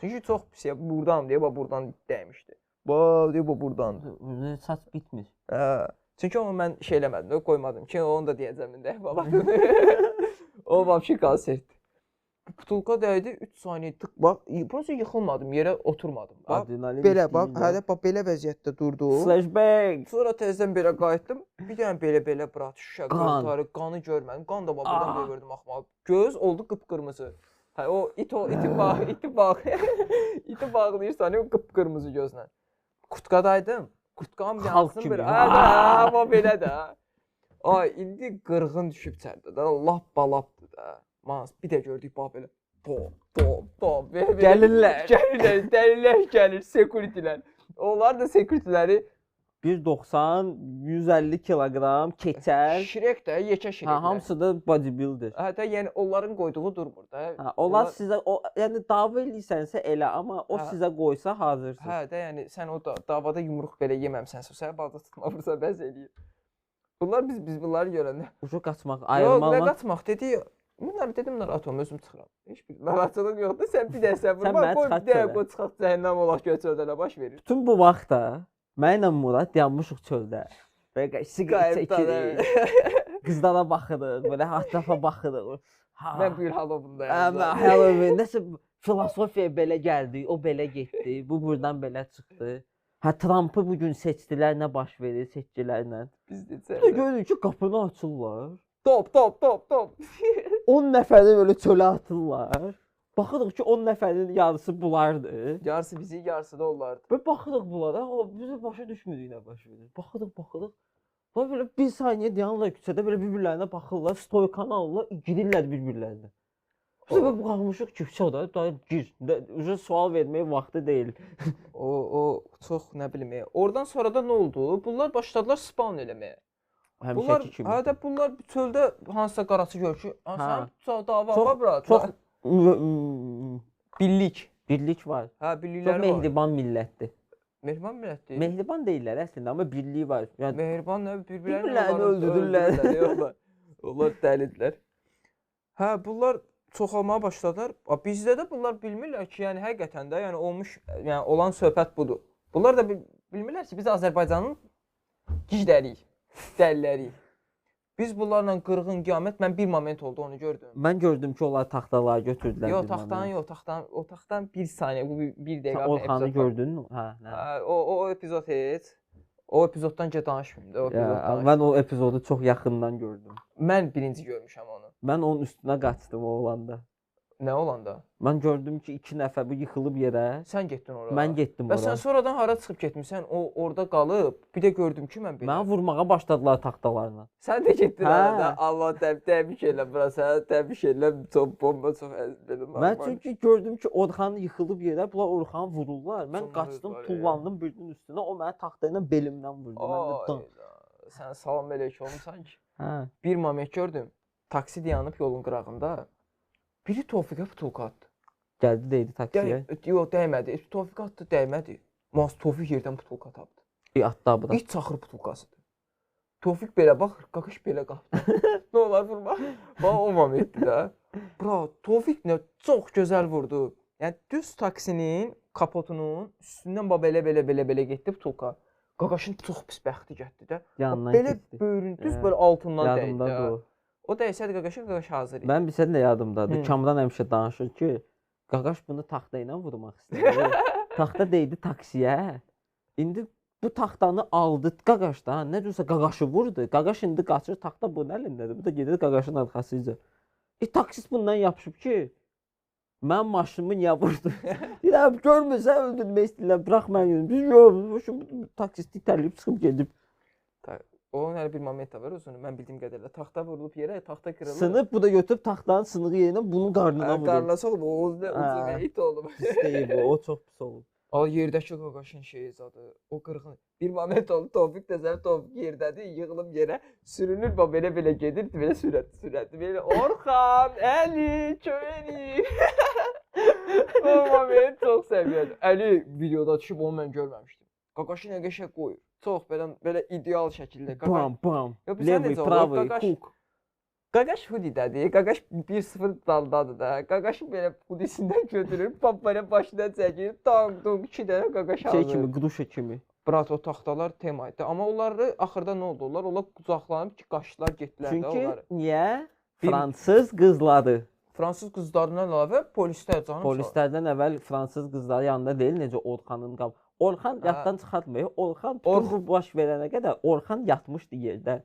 E: Çünki çox pis ya, burdan deyə bax burdan dəymişdi. Bax deyə bax burdan.
D: Burada saç bitmir.
E: Hə. Çünki onu mən şey eləmədim, də, qoymadım ki, onu da deyəcəm indi əhvalatını. O vəbşi konsertdir. Bu Butulka dəydi 3 saniyə tık bax, prosta yıxılmadım, yerə oturmadım. Bax,
D: Adrenalin
E: belə bax,
D: istəyirlər.
E: hələ bax belə vəziyyətdə durdu.
D: Flashback.
E: Sonra təzədən belə qayıtdım. Bir dənə belə-belə brat şüşə
D: Qan.
E: qırtarı, qanı görmədim. Qan da bax buradan
D: Ah.
E: belə gördüm axmağı. Göz oldu qıpqırmızı. Hə o it o iti bağ, iti bağ. İti bağlayırsan o qıpqırmızı gözlə. Kurtkadaydım. Kurtkanın bir
D: Xalq
E: yansın
D: kimi.
E: bir. Hə də, hə, bax belə də. Ay indi qırğın düşüb çərdə də, lap balapdır da. Mas bir də gördük bax belə. Top, top, top. Belə, belə.
D: Gəlirlər.
E: Gəlirlər, dəlilər gəlir, securitylər. Onlar da securityləri
D: 1.90, 150 kiloqram keçər.
E: Şirek də, yekə şirek.
D: Hə, hamısı da bodybuilder.
E: Hə də, yəni onların qoyduğu durmur da.
D: Hə, onlar sizə o yəni dava eləyirsənsə elə, amma o
E: Hə.
D: sizə qoysa hazırsınız.
E: Hə də, yəni sən o da, davada yumruq belə yeməmisənsə, sənə balta tutma vursa bəs eləyir. Bunlar biz bunları görəndə.
D: Ucu qaçmaq,
E: Yox, nə
D: ayırmaq.
E: qaçmaq dedi. Bunlar dedim narahat olma, özüm çıxıram. Heç bir narahatçılıq yoxdur. Sən bir də sən vurma,
D: məni
E: qoy bir
D: çıxart
E: dəqiqə
D: çölə.
E: qoy çıxaq cəhənnəm olaq gör çöldə nə baş verir.
D: Bütün bu vaxtda mənlə Murad dayanmışıq çöldə. Belə siqaret
E: Qayıbdan,
D: çəkirik. Qızlara baxırıq, belə ətrafa baxırıq. Ha.
E: Mən bu il Halloween-dayam.
D: Hə, mən Halloween nəsə filosofiya belə gəldi, o belə getdi, bu burdan belə çıxdı. Hə Trumpı bu gün seçdilər, nə baş verir seçkilərlə.
E: Biz də
D: Bir də
E: çöldə.
D: görürük ki, qapını açırlar.
E: Top, top, top, top.
D: 10 nəfəri belə çölə atırlar. Baxırıq ki, 10 nəfərin yarısı bunlardır.
E: Yarısı bizi, yarısı da onlardı.
D: Və baxırıq bunlara, o biz başa düşmürük nə baş verir. Baxırıq, baxırıq. Bax belə bir saniyə dayanırlar küçədə, belə bir-birlərinə baxırlar, stoykanı alırlar, girirlər bir-birlərinə. Biz də belə qalmışıq ki, vəsə da, da gir. Uca sual verməyə vaxtı deyil.
E: O çox nə bilim. Oradan sonra da nə oldu? Bunlar başladılar spawn eləməyə. Bunlar
D: Həmişəki kimi.
E: hə də bunlar çöldə hansısa qaraçı gör ki,
D: Hə.
E: sən dava
D: Çox-
E: var brat.
D: Çox
E: birlik.
D: birlik var.
E: Hə,
D: Çox
E: birlikləri var.
D: mehriban millətdir.
E: Mehriban millətdir.
D: Mehriban deyillər əslində, amma birliyi var. Yəni
E: Mehriban nə bir-birlərini
D: Bir-birlərini
E: onların
D: öldürürlər.
E: öldürürlər, Onlar, onlar dəlidilər. Hə, bunlar çoxalmağa başladılar. A, bizdə də bunlar bilmirlər ki, yəni həqiqətən də, yəni olmuş, yəni olan söhbət budur. Bunlar da bilmirlər ki, biz Azərbaycanın gicləriyik, dəliləriyik. Biz bunlarla qırğın qiyamət, mən bir moment oldu onu gördüm.
D: Mən gördüm ki, onlar taxtaları götürdülər.
E: Yox,
D: bir
E: taxtanın
D: moment.
E: yox, taxtanın, o taxtan bir saniyə, bu bir
D: Sən
E: dəqiqə
D: Orxanı
E: epizod var.
D: gördün? Hə, nə?
E: Hə, o epizod heç. O epizoddan ki danışmayım da, o
D: Ya,
E: epizoddan. danışmayım.
D: mən o epizodu çox yaxından gördüm.
E: Mən birinci görmüşəm onu.
D: Mən onun üstünə qaçdım o olanda.
E: Nə olanda?
D: Mən gördüm ki, iki nəfər bu yıxılıb yerə.
E: Sən getdin ora.
D: Mən getdim
E: Və
D: ora.
E: sən sonradan hara çıxıb getmisən? O orada qalıb. Bir də gördüm ki, mən belə.
D: Məni vurmağa başladılar taxtalarla.
E: Sən də getdin
D: Hə.
E: arada. Allah təbrik eləm bura sənə təbrik eləm. Çox bomba, çox belə
D: Mən
E: normal.
D: çünki gördüm ki, Orxan yıxılıb yerə, bunlar Orxanı vururlar. Mən
E: Çox
D: qaçdım,
E: var,
D: tullandım birinin üstünə. O məni taxta ilə belimdən vurdu. Mən də
E: Ay,
D: dan.
E: Sən salam əleyk olmusan ki.
D: Hə.
E: Bir moment gördüm. Taksi dayanıb yolun qırağında. Biri Tofiqə butulka atdı.
D: Gəldi deydi taksiyə.
E: Yox, dəymədi. Tofiq atdı, dəymədi. Mas Tofiq yerdən butulka tapdı.
D: Atdı bura.
E: İç çaxır butulkasıdır. Tofiq belə baxır, qaqaş belə qapdı. Nə olar vurma. Bax o momentdir də. Bra, Tofiq nə çox gözəl vurdu. Yəni düz taksinin kapotunun üstündən bax belə belə belə belə getdi butulka. Qaqaşın çox pis bəxti getdi də.
D: Yanından
E: Belə
D: keçdi.
E: böyrün düz
D: Hə,
E: belə altından dəydi.
D: Yadımdadır
E: də.
D: o.
E: O dəysəydi qaqaşa qaqaş hazır idi.
D: Mən bilsən də yadımdadır.
E: Hı.
D: Kamran həmişə danışır ki, qaqaş bunu taxta ilə vurmaq istəyir. Taxta deydi taksiyə. İndi bu taxtanı aldı qaqaşdan. Nə cürsə qaqaşı vurdu. Qaqaş indi qaçır, taxta bunun əlindədir. Bu da gedir qaqaşın arxasıca. Taksist bundan yapışıb ki, mən maşınımı niyə vurdu? Deyirəm, görmürsən öldürmək istəyirlər, burax məni gedim. Biz yox, bu taksist itələyib çıxıb gedib.
E: Onun hələ bir moment də var uzun. Mən bildiyim qədərlə taxta vurulub yerə, taxta qırılır.
D: Sınıb, bu da götürüb taxtanın sınığı yerinə bunun qarnına
E: Hə,
D: vurur.
E: Qarnına soxub, o uzun uzun
D: Hə.
E: it olub.
D: Pis deyil bu, o çox pis olub.
E: Al yerdəki qaqaşın şeyi zadı. O qırğın. Bir moment oldu, Tofiq desəm Tofiq yerdədir, yığılıb yerə, sürünür bax belə belə gedir, belə sürət sürət. Belə Orxan, Əli, kömək. O moment çox səviyyədir. Əli videoda düşüb onu mən görməmişdim. Qaqaşı nə qəşəng qoyur. Çox belə belə ideal şəkildə. Qaqaş
D: Bam bam.
E: Yox, bilirsən
D: Levy,
E: necə olur?
D: pravый,
E: Qaqaş
D: hook.
E: Qaqaş hoodie-dədir. Qaqaş 1-0 daldadır da. Qaqaşı belə hoodie-sindən götürür, pap belə başına çəkir, tank tunk 2 dənə qaqaş
D: Şey
E: alır.
D: kimi, qruşa kimi.
E: Brat o taxtalar tema idi. Amma onları axırda nə oldu? Onlar qucaqlanıb ki, qaçdılar, getdilər də
D: Çünki
E: onları.
D: niyə? Fransız qızları.
E: Fransız qızlarından əlavə polislər canım. sağ ol.
D: Polislərdən əvvəl fransız qızları yanında deyil, necə Orxanın qab. Orxan
E: Hə.
D: yaddan çıxartmayın. Orxan bütün
E: Orx-
D: bu baş verənə qədər Orxan yatmışdı yerdə.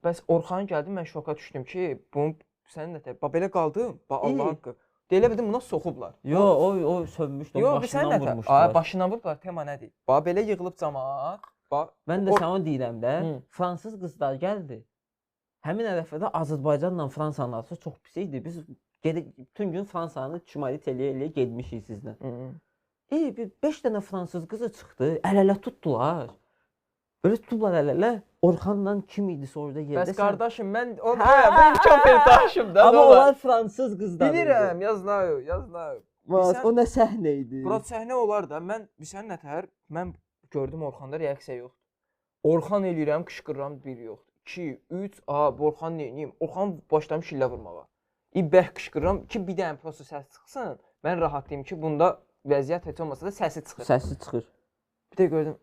E: Bəs Orxan gəldi, mən şoka düşdüm ki, bunu sənin də bax belə qaldım. Bax
D: İyi.
E: Allah haqqı. Elə bildim buna soxublar.
D: Yo, o sönmüşdü, onun
E: Yox, sən
D: başından
E: nə? Ay,
D: vurmuşdular.
E: başından vurublar. Tema nədir? Bax belə yığılıb camaat. Bax
D: Mən də sənə onu deyirəm də,
E: Hı.
D: fransız qızlar gəldi. Həmin ərəfədə Azərbaycanla Fransanın arası çox pis idi. Biz geri bütün gün Fransanı çumarit eləyə-eləyə getmişik sizlə.
E: Hı.
D: Bir 5 dənə fransız qızı çıxdı, əl-ələ tutdular. Belə tutublar əl-ələ. Orxanla kim idisə orada yerdə.
E: Bəs qardaşım mən o
D: Hə,
E: mən köpək daşım da.
D: Amma
E: nə olar?
D: onlar fransız qızları idi.
E: Bilirəm, yaznayı, yaznayı.
D: Vaz,
E: Bilirsən-
D: o nə səhnə idi?
E: Bura səhnə olar da. Mən bilirsən nətər? Mən gördüm Orxanda reaksiya yoxdur. Orxan eləyirəm, qışqırıram, bir yoxdur. 2, 3, a, bu Orxan nə eləyim? Orxan başlamış şillə vurmağa. İbəh qışqırıram ki, bir dənə prosta səs çıxsın. Mən rahatlayım ki, bunda vəziyyət heç olmasa da səsi çıxır.
D: Səsi çıxır.
E: Bir də gördüm,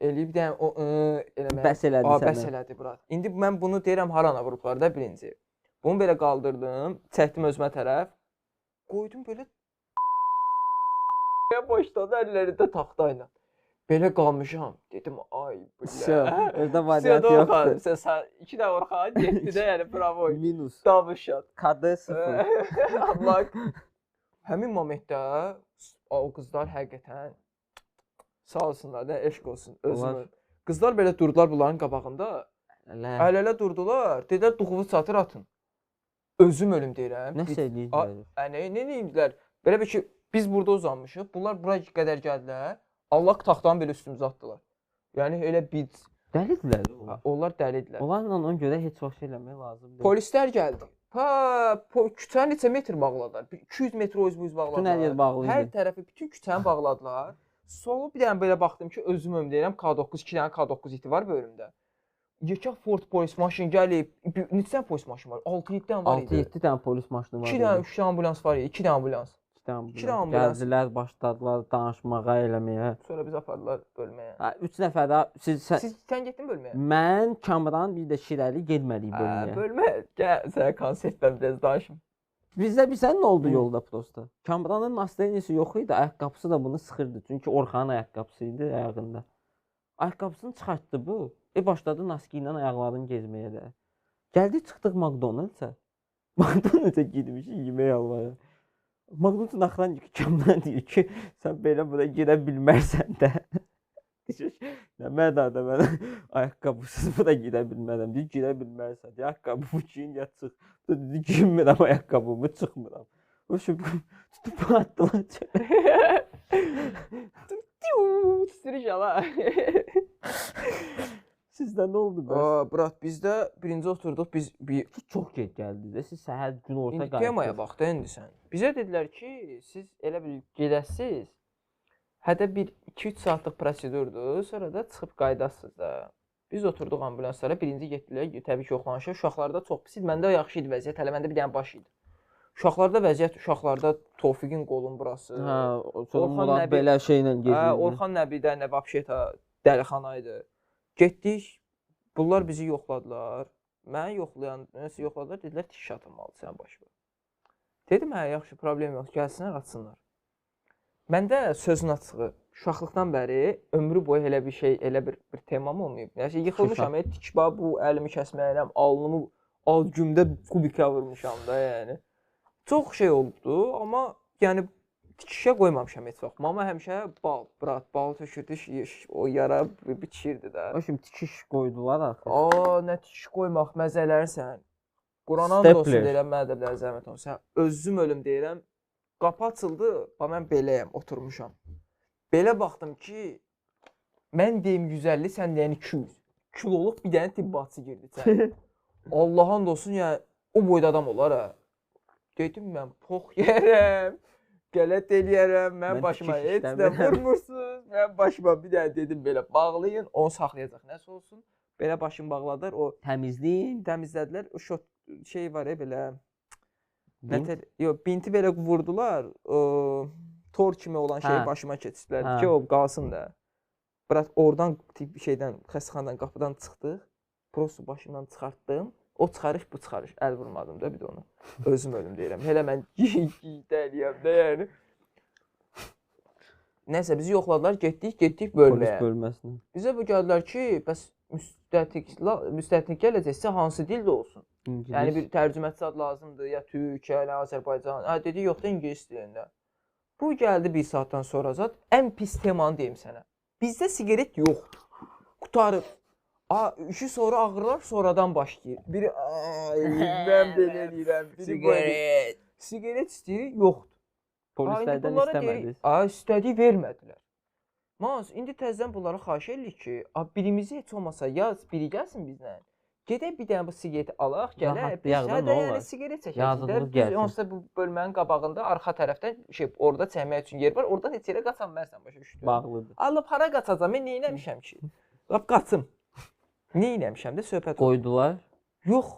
E: eləyib bir dənə o eləməyə.
D: Bəs elədi
E: A,
D: sənə.
E: bəs elədi brat. İndi mən bunu deyirəm harana vurublar da birinci. Bunu belə qaldırdım, çəkdim özümə tərəf. Qoydum belə başladı əllərində taxta ilə. Belə qalmışam. Dedim ay
D: Vso,
E: bilə.
D: orada variant
E: Orxan,
D: yoxdur.
E: sən iki dənə Orxan getdi də yəni bravo.
D: Minus.
E: Double shot.
D: KD 0.
E: Allah. Həmin momentdə o qızlar həqiqətən sağ olsunlar da eşq olsun
D: Onlar-
E: özümü. Qızlar belə durdular bunların qabağında.
D: Ələ.
E: Əl-ələ durdular. Dedilər duxuvu çatır atın. Özüm ölüm deyirəm.
D: Nə
E: Biz-
D: eləyirdilər?
E: Nə eləyirdilər? Belə bir ki, biz burada uzanmışıq. Bunlar bura qədər gəldilər. Allah taxtanı belə üstümüzə atdılar. Yəni elə biz
D: Dəlidilər onlar.
E: onlar dəlidilər.
D: Onlarla ona görə heç vaxt şey eləmək lazım deyil.
E: Polislər gəldi. Ha, küçəni neçə metr bağladılar? Bir 200 metr o üz bu üz bağladılar.
D: Bütün hər yer bağlı
E: Hər
D: idi.
E: tərəfi bütün küçəni bağladılar. Solu bir dənə belə baxdım ki, özüm ömür deyirəm K9, 2 dənə K9 iti var böyrümdə. Yekə Ford polis maşın gəlib. Neçə dənə polis maşını var? 6-7 dənə var idi.
D: 6-7 dənə polis maşını var.
E: 2 dənə, 3 dənə ambulans var idi, 2 dənə ambulans.
D: 2 dənə ambulans.
E: 2 dənə ambulans.
D: Gəldilər, başladılar danışmağa, eləməyə.
E: Sonra bizi apardılar bölməyə.
D: Ha, 3 nəfər daha siz sən,
E: Siz sən getdin bölməyə?
D: Mən, Kamran, bir də Şirəli getmədik bölməyə.
E: Bölmə, gəl sənə konsertdən biraz danışım.
D: Bizdə bilsən nə oldu yolda prosta? Kamranın nastenisi yox idi, ayaqqabısı da bunu sıxırdı. Çünki Orxanın ayaqqabısı idi ayağında. Ayaqqabısını çıxartdı bu. Başladı naski ilə ayaqlarını gezməyə də. Gəldik çıxdıq McDonald's-a. McDonald's-a girmişik yemək almağa. McDonald's-ın axıran Kamran deyir ki, sən belə bura girə bilmərsən də. Deyir, nə mənada mən ayaqqabısız bura girə bilmərəm. Deyir, girə bilmərsən. Deyir, ayaqqabımı giyin ya çıx. Dedi, giyinmirəm ayaqqabımı, çıxmıram. O şey, tutub atdılar çölə.
E: Sürüş ala.
D: Sizdə nə oldu bəs?
E: Brat, bizdə birinci oturduq, biz bir
D: Siz çox gec gəldiniz də, siz səhər gün orta
E: İndi
D: qayıtdınız.
E: temaya bax da indi sən. Bizə dedilər ki, siz elə bil gedəsiz. Hədə bir 2-3 saatlıq prosedurdur, sonra da çıxıb qayıdasınız da. Biz oturduq ambulanslara, birinci getdilər, təbii ki, yoxlanışa. Uşaqlarda çox pis idi, məndə yaxşı idi vəziyyət, hələ məndə bir dənə baş idi. Uşaqlarda vəziyyət, uşaqlarda Tofiqin qolun burası.
D: Hə, sonra
E: Orxan
D: Murad
E: Nəbi-
D: belə şeylə gedirdi.
E: Orxan Nəbidə nə vəbşeta dəlixana idi. Getdik, bunlar bizi yoxladılar. Məni yoxlayan, nəsə yoxladılar, dedilər tikiş atılmalıdır sənin başına. Dedim, hə, yaxşı, problem yox, gəlsinlər, atsınlar. Məndə sözün açığı, uşaqlıqdan bəri ömrü boyu elə bir şey, elə bir temam olmayıb. Nəsə yıxılmışam, tikiş bax bu əlimi kəsməyirəm, alnımı al gümdə kubika vurmuşam da, yəni. Çox şey oldu, amma yəni tikişə qoymamışam heç vaxt. Mama həmişə bal, brat, bal tökürdü, o yara biçirdi də.
D: O şimdi tikiş qoydular axı.
E: Aa, nə tikiş qoymaq məzələrsən. Qurana and olsun
D: Stepler.
E: deyirəm, mənə də biraz zəhmət olsun. Sən özüm ölüm deyirəm. Qapı açıldı, bax mən beləyəm, oturmuşam. Belə baxdım ki, mən deyim 150, sən deyən 200. Kiloluq bir dənə tibbatçı girdi içəri. Allaha and olsun, yəni o boyda adam olar ha. Dedim mən pox yərəm, qələt eləyərəm, mən başıma heç nə vurmursunuz. Mən başıma bir dənə dedim belə bağlayın, onu saxlayacaq nəsə olsun. Belə başımı bağladılar, o
D: təmizləyin,
E: təmizlədilər. O şot şey var ya belə. Nətər, yox, binti belə vurdular. O tor kimi olan şeyi başıma keçirdilər ki, o qalsın da. Brat, oradan şeydən, xəstəxanadan qapıdan çıxdıq. Prosto başımdan çıxartdım. O çıxarış, bu çıxarış. Əl vurmadım da bir də onu. Özüm ölüm deyirəm. Elə mən dəliyəm də yəni. Nəsə bizi yoxladılar, getdik bölməyə.
D: Polis bölməsinə.
E: Bizə bu gəldilər ki, bəs müstətiq gələcəksə hansı dildə olsun?
D: İngilis.
E: Yəni bir tərcüməçi ad lazımdır, ya türk, ya Azərbaycan. Hə dedi, yox da ingilis dilində. Bu gəldi bir saatdan sonra zat. Ən pis temanı deyim sənə. Bizdə siqaret yoxdur. Qutarıb. A, işi sonra ağrılar sonradan başlayır. Biri ay mən belə eləyirəm, biri belə. Siqaret istəyir, yoxdur.
D: Polislərdən istəmədiniz.
E: A, istədik vermədilər. Maz, indi təzədən bunlara xahiş eləyirik ki, a, birimizi heç olmasa yaz, biri gəlsin bizlə. Gedək bir dənə bu siqareti alaq, gələk. Biz də yəni siqaret çəkəcəyik. Biz onsuz da bu bölmənin qabağında arxa tərəfdən şey orada çəkmək üçün yer var. Oradan heç yerə qaçan bilmərsən, başa düşdün?
D: Bağlıdır.
E: Allah hara qaçacam? Mən nə eləmişəm ki? Lap qaçım. Nə eləmişəm də söhbət
D: qoydular.
E: Yox.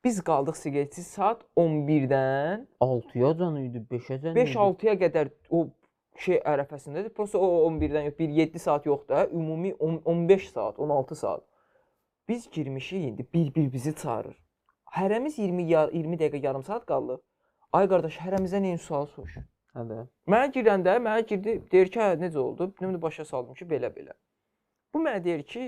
E: Biz qaldıq siqaretsiz saat 11-dən
D: 6-yacan idi, 5-əcən idi.
E: 5-6-ya qədər o şey ərəfəsindədir. Prosta o 11-dən yox, 1-7 saat yox da, ümumi 15 saat, 16 saat. Biz girmişik indi, bir-bir bizi çağırır. Hərəmiz 20 dəqiqə, yarım saat qaldı. Ay qardaş, hərəmizə neyin sual soruşur.
D: Hə də.
E: Mənə girəndə, mənə girdi, deyir ki, hə, necə oldu? Bilmirəm, başa saldım ki, belə-belə. Bu mənə deyir ki,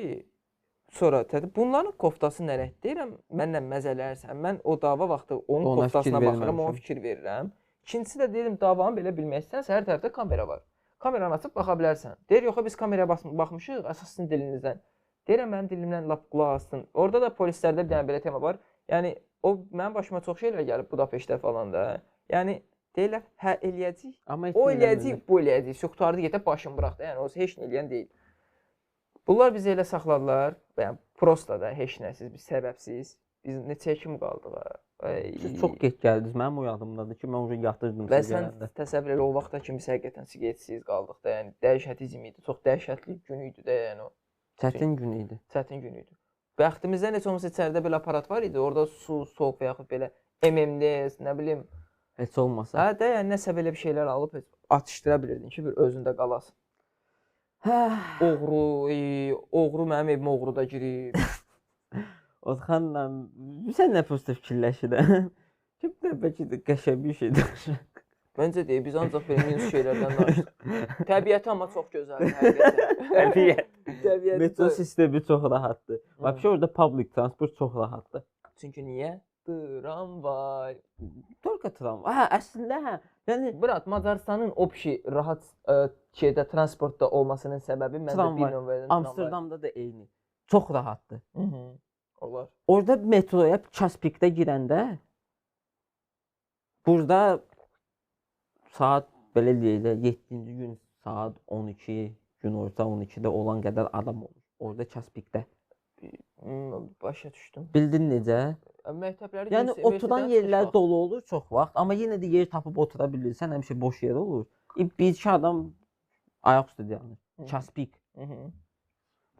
E: sonra tədi, bunların koftası nərək deyirəm, mənlə məzələrsən. Mən o dava vaxtı onun
D: Ona
E: koftasına
D: fikir
E: baxıram, ona fikir verirəm. İkincisi də deyirəm, davanı belə bilmək istərsə, hər tərəfdə kamera var. Kameranı açıb baxa bilərsən. Deyir, yox, biz kameraya baxmışıq, əsas sizin dilinizdən. Deyirəm, mənim dilimdən lap qulaq asın. Orada da polislərdə bir dənə belə tema var. Yəni, o mənim başıma çox şeylər gəlib Budapeştdə falan da. Yəni, deyirlər, hə, eləyəcəyik, o eləyəcəyik, bu eləyəcəyik. Qurtardı, getə başım buraxdı. Yəni, o heç nə eləyən deyil. Bunlar bizi elə saxladılar, yəni prosta da heç nəsiz, bir səbəbsiz. Biz neçəyə kimi qaldıq ha? Ay.
D: Siz çox gec gəldiniz. Mənim o yadımdadır ki, mən o yatırdım
E: Və
D: siz
E: sən
D: gələndə.
E: təsəvvür elə o vaxta kimi həqiqətən siqaretsiz qaldıq da, yəni dəhşətli idi. Çox dəhşətli gün idi də, yəni o
D: Çətin gün idi.
E: çətin gün idi. Bəxtimizdən heç olmasa içəridə belə aparat var idi. Orada su, soyuq və yaxud belə MMDS, nə bilim.
D: Heç olmasa.
E: Hə də, yəni nəsə belə bir şeylər alıb heç atışdıra bilirdin ki, bir özündə qalasan.
D: Hə.
E: Oğru, oğru mənim evimə oğru da girib.
D: Orxanla sən nə prosta fikirləşirəm. Ki bir də bəlkə də qəşəng bir şey danışaq.
E: Məncə deyil, biz ancaq belə minus şeylərdən danışdıq. Təbiəti amma çox gözəldir həqiqətən.
D: Təbiət.
E: Təbiəti
D: Metro sistemi çox rahatdır. Vəbşə orada public transport çox rahatdır.
E: Çünki niyə? Tramvay.
D: Tolka tramvay. Hə, əslində hə. Yəni
E: Brat, Macarıstanın opşi rahat şeydə transportda olmasının səbəbi məncə
D: Tramvay.
E: bir nömrədən tramvay.
D: Amsterdamda da eyni. Çox rahatdır.
E: Mhm. Olar.
D: Orada metroya час pikdə girəndə burada saat belə deyək də 7-ci gün saat 12, günorta 12-də olan qədər adam olur. Orada час pikdə.
E: Başa düşdüm.
D: Bildin necə?
E: Məktəbləri
D: Yəni
E: universitetdən
D: oturan
E: çıxış
D: yerlər
E: vaxtı.
D: dolu olur çox vaxt, amma yenə də yer tapıb otura bilirsən, həmişə boş yer olur. Bir iki adam ayaq üstə dayanır. Час pik.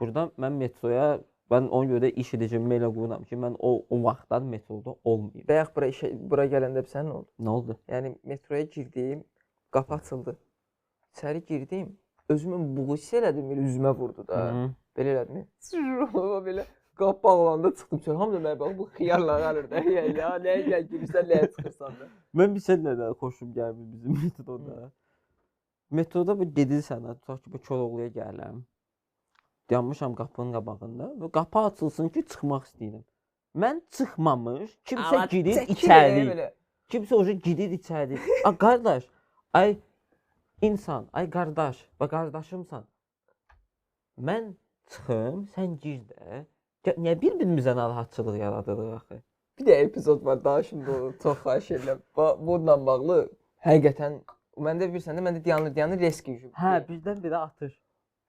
D: Burada mən metroya, mən ona görə iş rejimimi elə qururam ki, mən o vaxtlar metroda olmayım.
E: Bayaq bura gələndə sən nə oldu?
D: Nə oldu?
E: Yəni metroya girdim, qapı açıldı. İçəri girdim, özümün buğu hiss elədim, belə üzümə vurdu da. Belə elədim. Belə qapı bağlananda çıxdım çöl. Hamı da mənə baxır, bu xiyarlar alır da. Yəni ya nəyə gəl girirsən, nəyə çıxırsan da.
D: Mən bir sən nədən xoşum gəlmir bizim metroda. Metroda bu gedirsən, tutaq ki, bu Koroğluya gəlirəm. Dayanmışam qapının qabağında və qapı açılsın ki, çıxmaq istəyirəm. Mən çıxmamış, kimsə
E: Amma
D: girir
E: çəkilir
D: içəri.
E: belə.
D: Kimsə oje girir içəri. A qardaş, ay insan, ay qardaş, və qardaşımsan. Mən çıxım, sən gir də. Niyə bir-birimizə narahatçılıq yaradırıq axı?
E: Bir də epizod var, danışım da onu çox xahiş edirəm. Bununla bağlı həqiqətən məndə bilirsən də, məndə dayanır risk işi.
D: Hə, birdən-birə atır.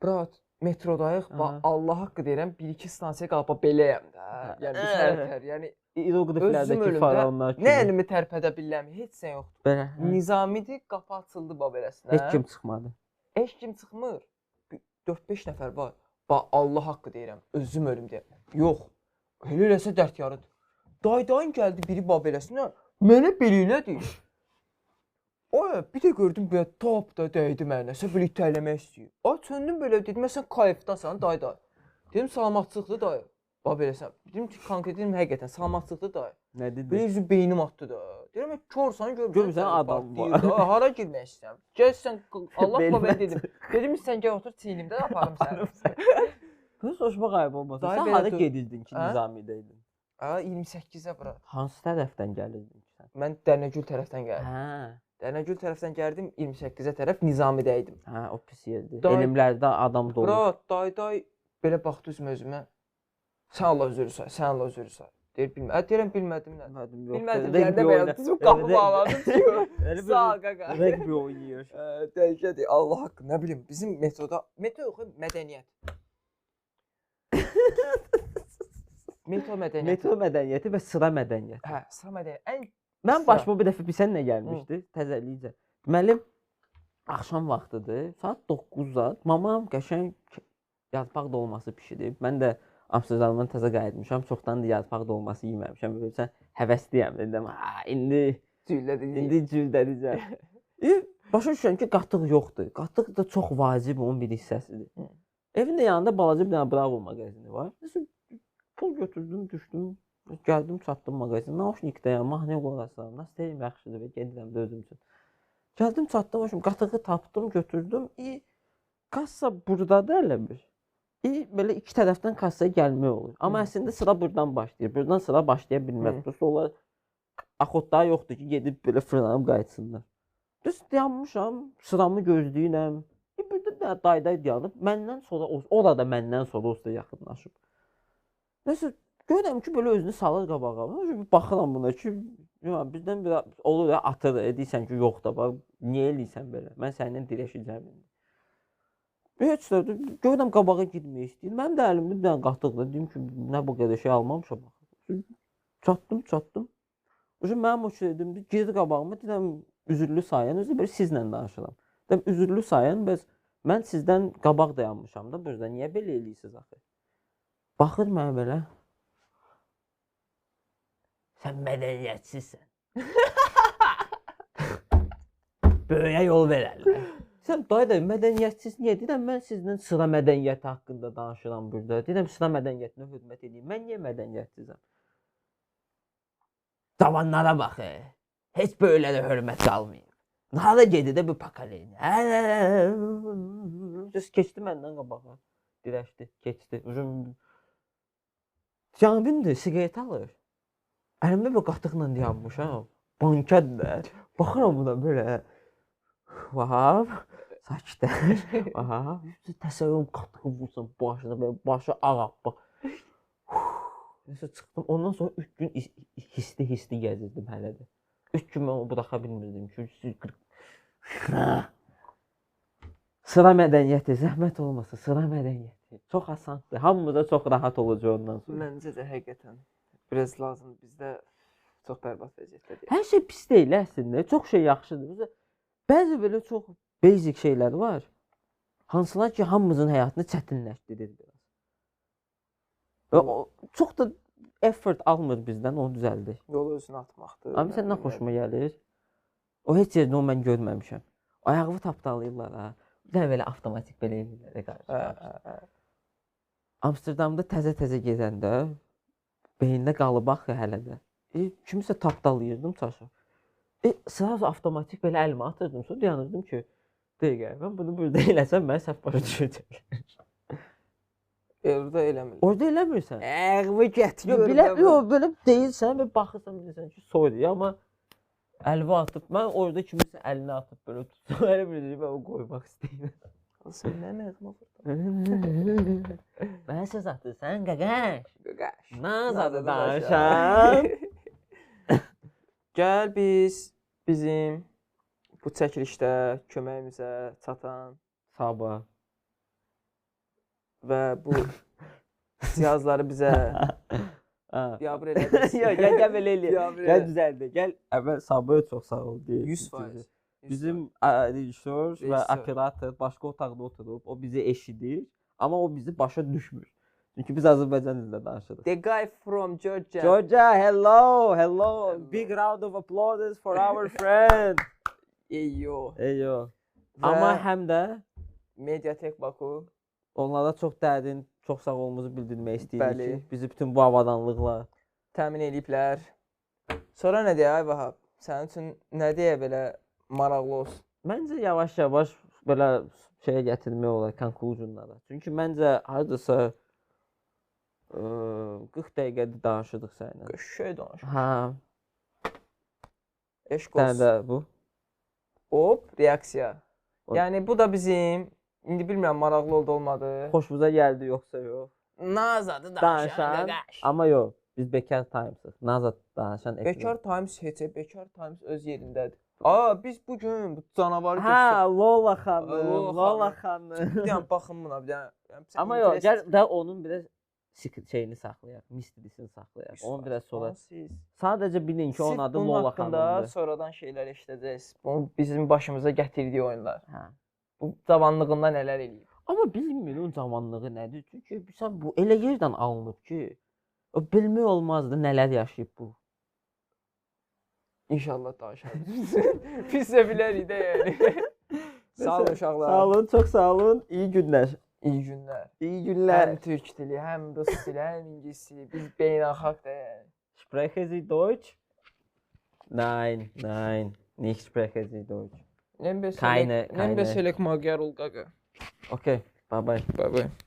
E: Brat, metrodayıq.
D: Aha.
E: Allah haqqı deyirəm, 1-2 stansiya qalıb beləyəm də. Yəni bir tər, yəni
D: İeroqliflərdəki
E: ölümdə
D: faraonlar kimi.
E: nə əlimi tərpədə bilirəm, heç nə yoxdur.
D: Belə. Hə.
E: Nizamidir, qapı açıldı bax beləsinə.
D: Heç kim çıxmadı.
E: Heç kim çıxmır. 4-5 nəfər var. Bax Allah haqqı deyirəm, özüm ölüm deyirəm. Yox. Elə eləsə dərd yarıdır. Daydayın gəldi biri bax beləsinə, mənə belə elədi. Ay, bir də gördüm belə tap da dəydi mənə. Nəsə belə itələmək istəyir. Ay, çöndüm belə dedim, sən kayfdasan dayday. Dedim salamatçılıqdır dayı. Bax beləsən. Dedim ki, konkret dedim həqiqətən salamatçılıqdır dayı.
D: Nə dedi?
E: Belə üzü beynim atdı da. Deyirəm korsan görmüsən.
D: Görmüsən adam var.
E: Da, hara girmək istəyirəm? Gəl sən Allah
D: Beynimə
E: mən dedim. Dedim sən gəl otur çiynimdə aparım səni.
D: Bunu soruşmaq ayıb olmasın.
E: Dayı
D: Sən
E: belə
D: hara
E: dur.
D: gedirdin ki,
E: Hə?
D: Nizamidə idin?
E: A 28-ə bura.
D: Hansı tərəfdən gəlirdin ki sən?
E: Mən Dərnəgül tərəfdən gəldim.
D: Hə.
E: Dərnəgül tərəfdən gəldim, 28-ə tərəf Nizamidə idim.
D: Hə, o pis yerdir.
E: Day-
D: Elmlərdə adam dolu.
E: Bura day day belə baxdı üzümə özümə. Sən Allah üzrü say, sən Allah üzrü say. Deyir bilmə. Deyirəm bilmədim nə.
D: Bilmədim, yox.
E: Bilmədim
D: Rugby
E: deyəndə belə
D: oyna-
E: düzüm qapı
D: Elə-
E: bağladım ki.
D: Elə bir
E: Sağ ol qaqa.
D: Rugby oynayır.
E: Dəhşətdir. Allah haqqı, nə bilim, bizim metroda metro yox, mədəniyyət. Metro mədəniyyəti.
D: Metro mədəniyyəti və sıra mədəniyyəti.
E: Hə, sıra mədəniyyəti. Ən
D: Mən
E: Sıra.
D: başıma bir dəfə bilsən nə gəlmişdi? Təzəlikcə. Deməli, axşam vaxtıdır. Saat 9 zad. Mamam qəşəng yarpaq dolması bişirib. Mən də Amsterdamdan təzə qayıtmışam. Çoxdan da yarpaq dolması yeməmişəm. Belə həvəsliyəm. Dedim, ha, indi
E: cüllədi.
D: indi cüldədəcəm. Başa düşürəm ki, qatıq yoxdur. Qatıq da çox vacib onun bir hissəsidir.
E: Hı.
D: Evin də yanında balaca bir dənə Bravo mağazini var. Nəsə pul götürdüm, düşdüm, gəldim, çatdım mağazinə. Nauşnikdəyəm, mahnıya qulaq asıram. Nasıl yaxşıdır və gedirəm də özüm üçün. Gəldim, çatdım, başım qatığı tapdım, götürdüm. Kassa burdadır elə bir. Belə iki tərəfdən kassaya gəlmək olur. Amma
E: Hı.
D: əslində sıra burdan başlayır. Burdan sıra başlaya bilməz.
E: Hı.
D: Prosta onlar axotları yoxdur ki, gedib belə fırlanıb qayıtsınlar. Düz dayanmışam, sıramı gözləyirəm. Bir də dayday dayanıb məndən sonra orada məndən sonra o yaxınlaşıb. Nəsə görürəm ki, belə özünü salır qabağa. Bir baxıram buna ki, birdən bir olur ya atır, deyirsən ki, yox da bax, niyə eləyirsən belə? Mən səninlə dirəşəcəm indi. Heç də görürəm qabağa getmək istəyir. Mənim də əlimdə bir dənə qatıqdır. Deyim ki, nə bu qədər şey almamışam. Çatdım, çatdım. Ucu mənim o dedim, girdi qabağıma, dedim üzürlü sayın, özü bir sizlə danışıram. Dedim üzürlü sayın, bəs mən sizdən qabaq dayanmışam da burada, niyə belə eləyirsiniz axı? Baxır mənə belə. Sən mədəniyyətsizsən. Böyüyə yol verərlər. Sən dayı da mədəniyyətsiz niyə? Deyirəm mən sizlə sıra mədəniyyəti haqqında danışıram burada. Deyirəm sıra mədəniyyətinə hörmət edeyim. Mən niyə mədəniyyətsizəm? Cavanlara bax. Heç böyüklərə hörmət qalmayıb. Hara gedir də bu pokoleniya? Düz keçdi məndən qabağa. Dirəşdi, keçdi. Uzun Canbindir, siqaret alır. Əlimdə bir qatıqla dayanmışam. Bankədir. Baxıram buna belə. Vahab, sakitləş. Vahab, təsəvvür qatığı vursan başına, belə başı ağappaq. Nəsə çıxdım. Ondan sonra 3 gün hisli-hisli gəzirdim hələ də. 3 gün mən onu buraxa bilmirdim ki, sıra mədəniyyəti, zəhmət olmasa sıra mədəniyyəti. Çox asandır. Hamımıza çox rahat olacaq ondan sonra.
E: Məncə də həqiqətən biraz lazımdır. Bizdə çox bərbad vəziyyətdədir.
D: Hər şey pis deyil əslində. Çox şey yaxşıdır. Bəzi belə çox basic şeylər var. Hansılar ki, hamımızın həyatını çətinləşdirir biraz. Və o, çox da effort almır bizdən, onu düzəldir.
E: Yolu özünə atmaqdır.
D: Amma sən nə xoşuma gəlir? O heç yerdə onu mən görməmişəm. Ayağımı tapdalayırlar ha. Bir dənə belə avtomatik belə eləyirlər qarşı. Amsterdamda təzə-təzə gedəndə beyində qalıb axı hələ də. Kimisə tapdalayırdım çaşıb. Sırası avtomatik belə əlimə atırdım. Sonra dayanırdım ki, dəqiqə, mən bunu burada eləsəm mənə səhv başa düşəcəklər.
E: Orada eləmirlər.
D: Orada eləmirsən.
E: Ayağımı gətir.
D: Yox, belə deyilsən və baxırsan bilirsən ki, sorry, amma əlini atıb, mən orada kimisə əlini atıb belə tutsam, elə bilirəm mən o qoymaq istəyirəm.
E: Sən mənim ayağıma vurdun.
D: Mənə söz atırsan, qaqaş.
E: Qaqaş.
D: Naz adı danışan.
E: Gəl biz bizim bu çəkilişdə köməyimizə çatan
D: Sabah
E: və bu cihazları bizə biabır elədiniz.
D: Yox, gəl gəl belə eləyək.
E: Biabır
D: Gəl
E: elə.
D: düzəldi. Gəl əvvəl Sabah'a çox sağ ol deyək.
E: 100%.
D: Bizim rejissor və
E: Rejissor.
D: operator başqa otaqda oturub, o bizi eşidir, amma o bizi başa düşmür. Çünki biz Azərbaycan dilində danışırıq.
E: The guy from Georgia.
D: Georgia, hello, hello.
E: Hello.
D: Big round of applause for our friend.
E: Eyo.
D: Eyo.
E: Və
D: Amma həm də
E: Mediatek Baku.
D: onlara çox dərin, çox sağ olumuzu bildirmək istəyirik
E: Bəli.
D: ki, bizi bütün bu avadanlıqla
E: təmin eləyiblər. Sonra nə deyə ay Vahab? Sənin üçün nə deyə belə maraqlı olsun?
D: Məncə yavaş-yavaş belə şeyə gətirmək olar, conclusionlara. Çünki məncə hardasa 40 dəqiqədir danışırıq səninlə.
E: Qəşəng danış.
D: Hə,
E: Eşq
D: bir dənə
E: olsun.
D: də bu.
E: Hop, reaksiya.
D: O-
E: Yəni bu da bizim indi bilmirəm maraqlı oldu olmadı.
D: Xoşumuza gəldi yoxsa yox.
E: Naz adı
D: Danışan. Amma yox, biz Bekar Times'ıq. Nazad danışan epizod.
E: Bekar Times heç, Bekar Times öz yerindədir. Aa, biz bu gün bu canavarı
D: Hə, Lola xanım,
E: Lola
D: Lola xanım.
E: Bir dənə baxın buna, bir dənə. Yəni, sən
D: Amma yox,
E: interest-
D: gəl də onun biraz secret şeyini saxlayaq, mystery-sini saxlayaq. Onu biraz sonra.
E: Siz,
D: Sadəcə bilin ki, onun
E: siz
D: adı
E: bunun
D: Lola
E: haqqında
D: xanımdır.
E: sonradan şeylər eşidəcəksiniz. Bunun bizim başımıza gətirdiyi oyunlar.
D: Hə.
E: Bu cavanlığında nələr eləyib.
D: Amma bilmir onun cavanlığı nədir? Çünki sən bu elə yerdən alınıb ki, o bilmək olmazdı nələr yaşayıb bu.
E: İnşallah danışarız. Biz də bilərik də yəni. Sağ olun uşaqlar.
D: Sağ olun, çox sağ olun. İyi günlər.
E: İyi günlər.
D: İyi
E: Həm
D: günlər.
E: türk dili, həm rus dili, həm ingilis dili. Biz beynəlxalq da yəni.
D: Sprechen Sie Deutsch? Nein, nein, nicht sprechen Sie Deutsch.
E: Nem
D: Keine,
E: nem
D: keine.
E: veselek magyar ol qaqa.
D: Okay, bye bye.
E: Bye bye.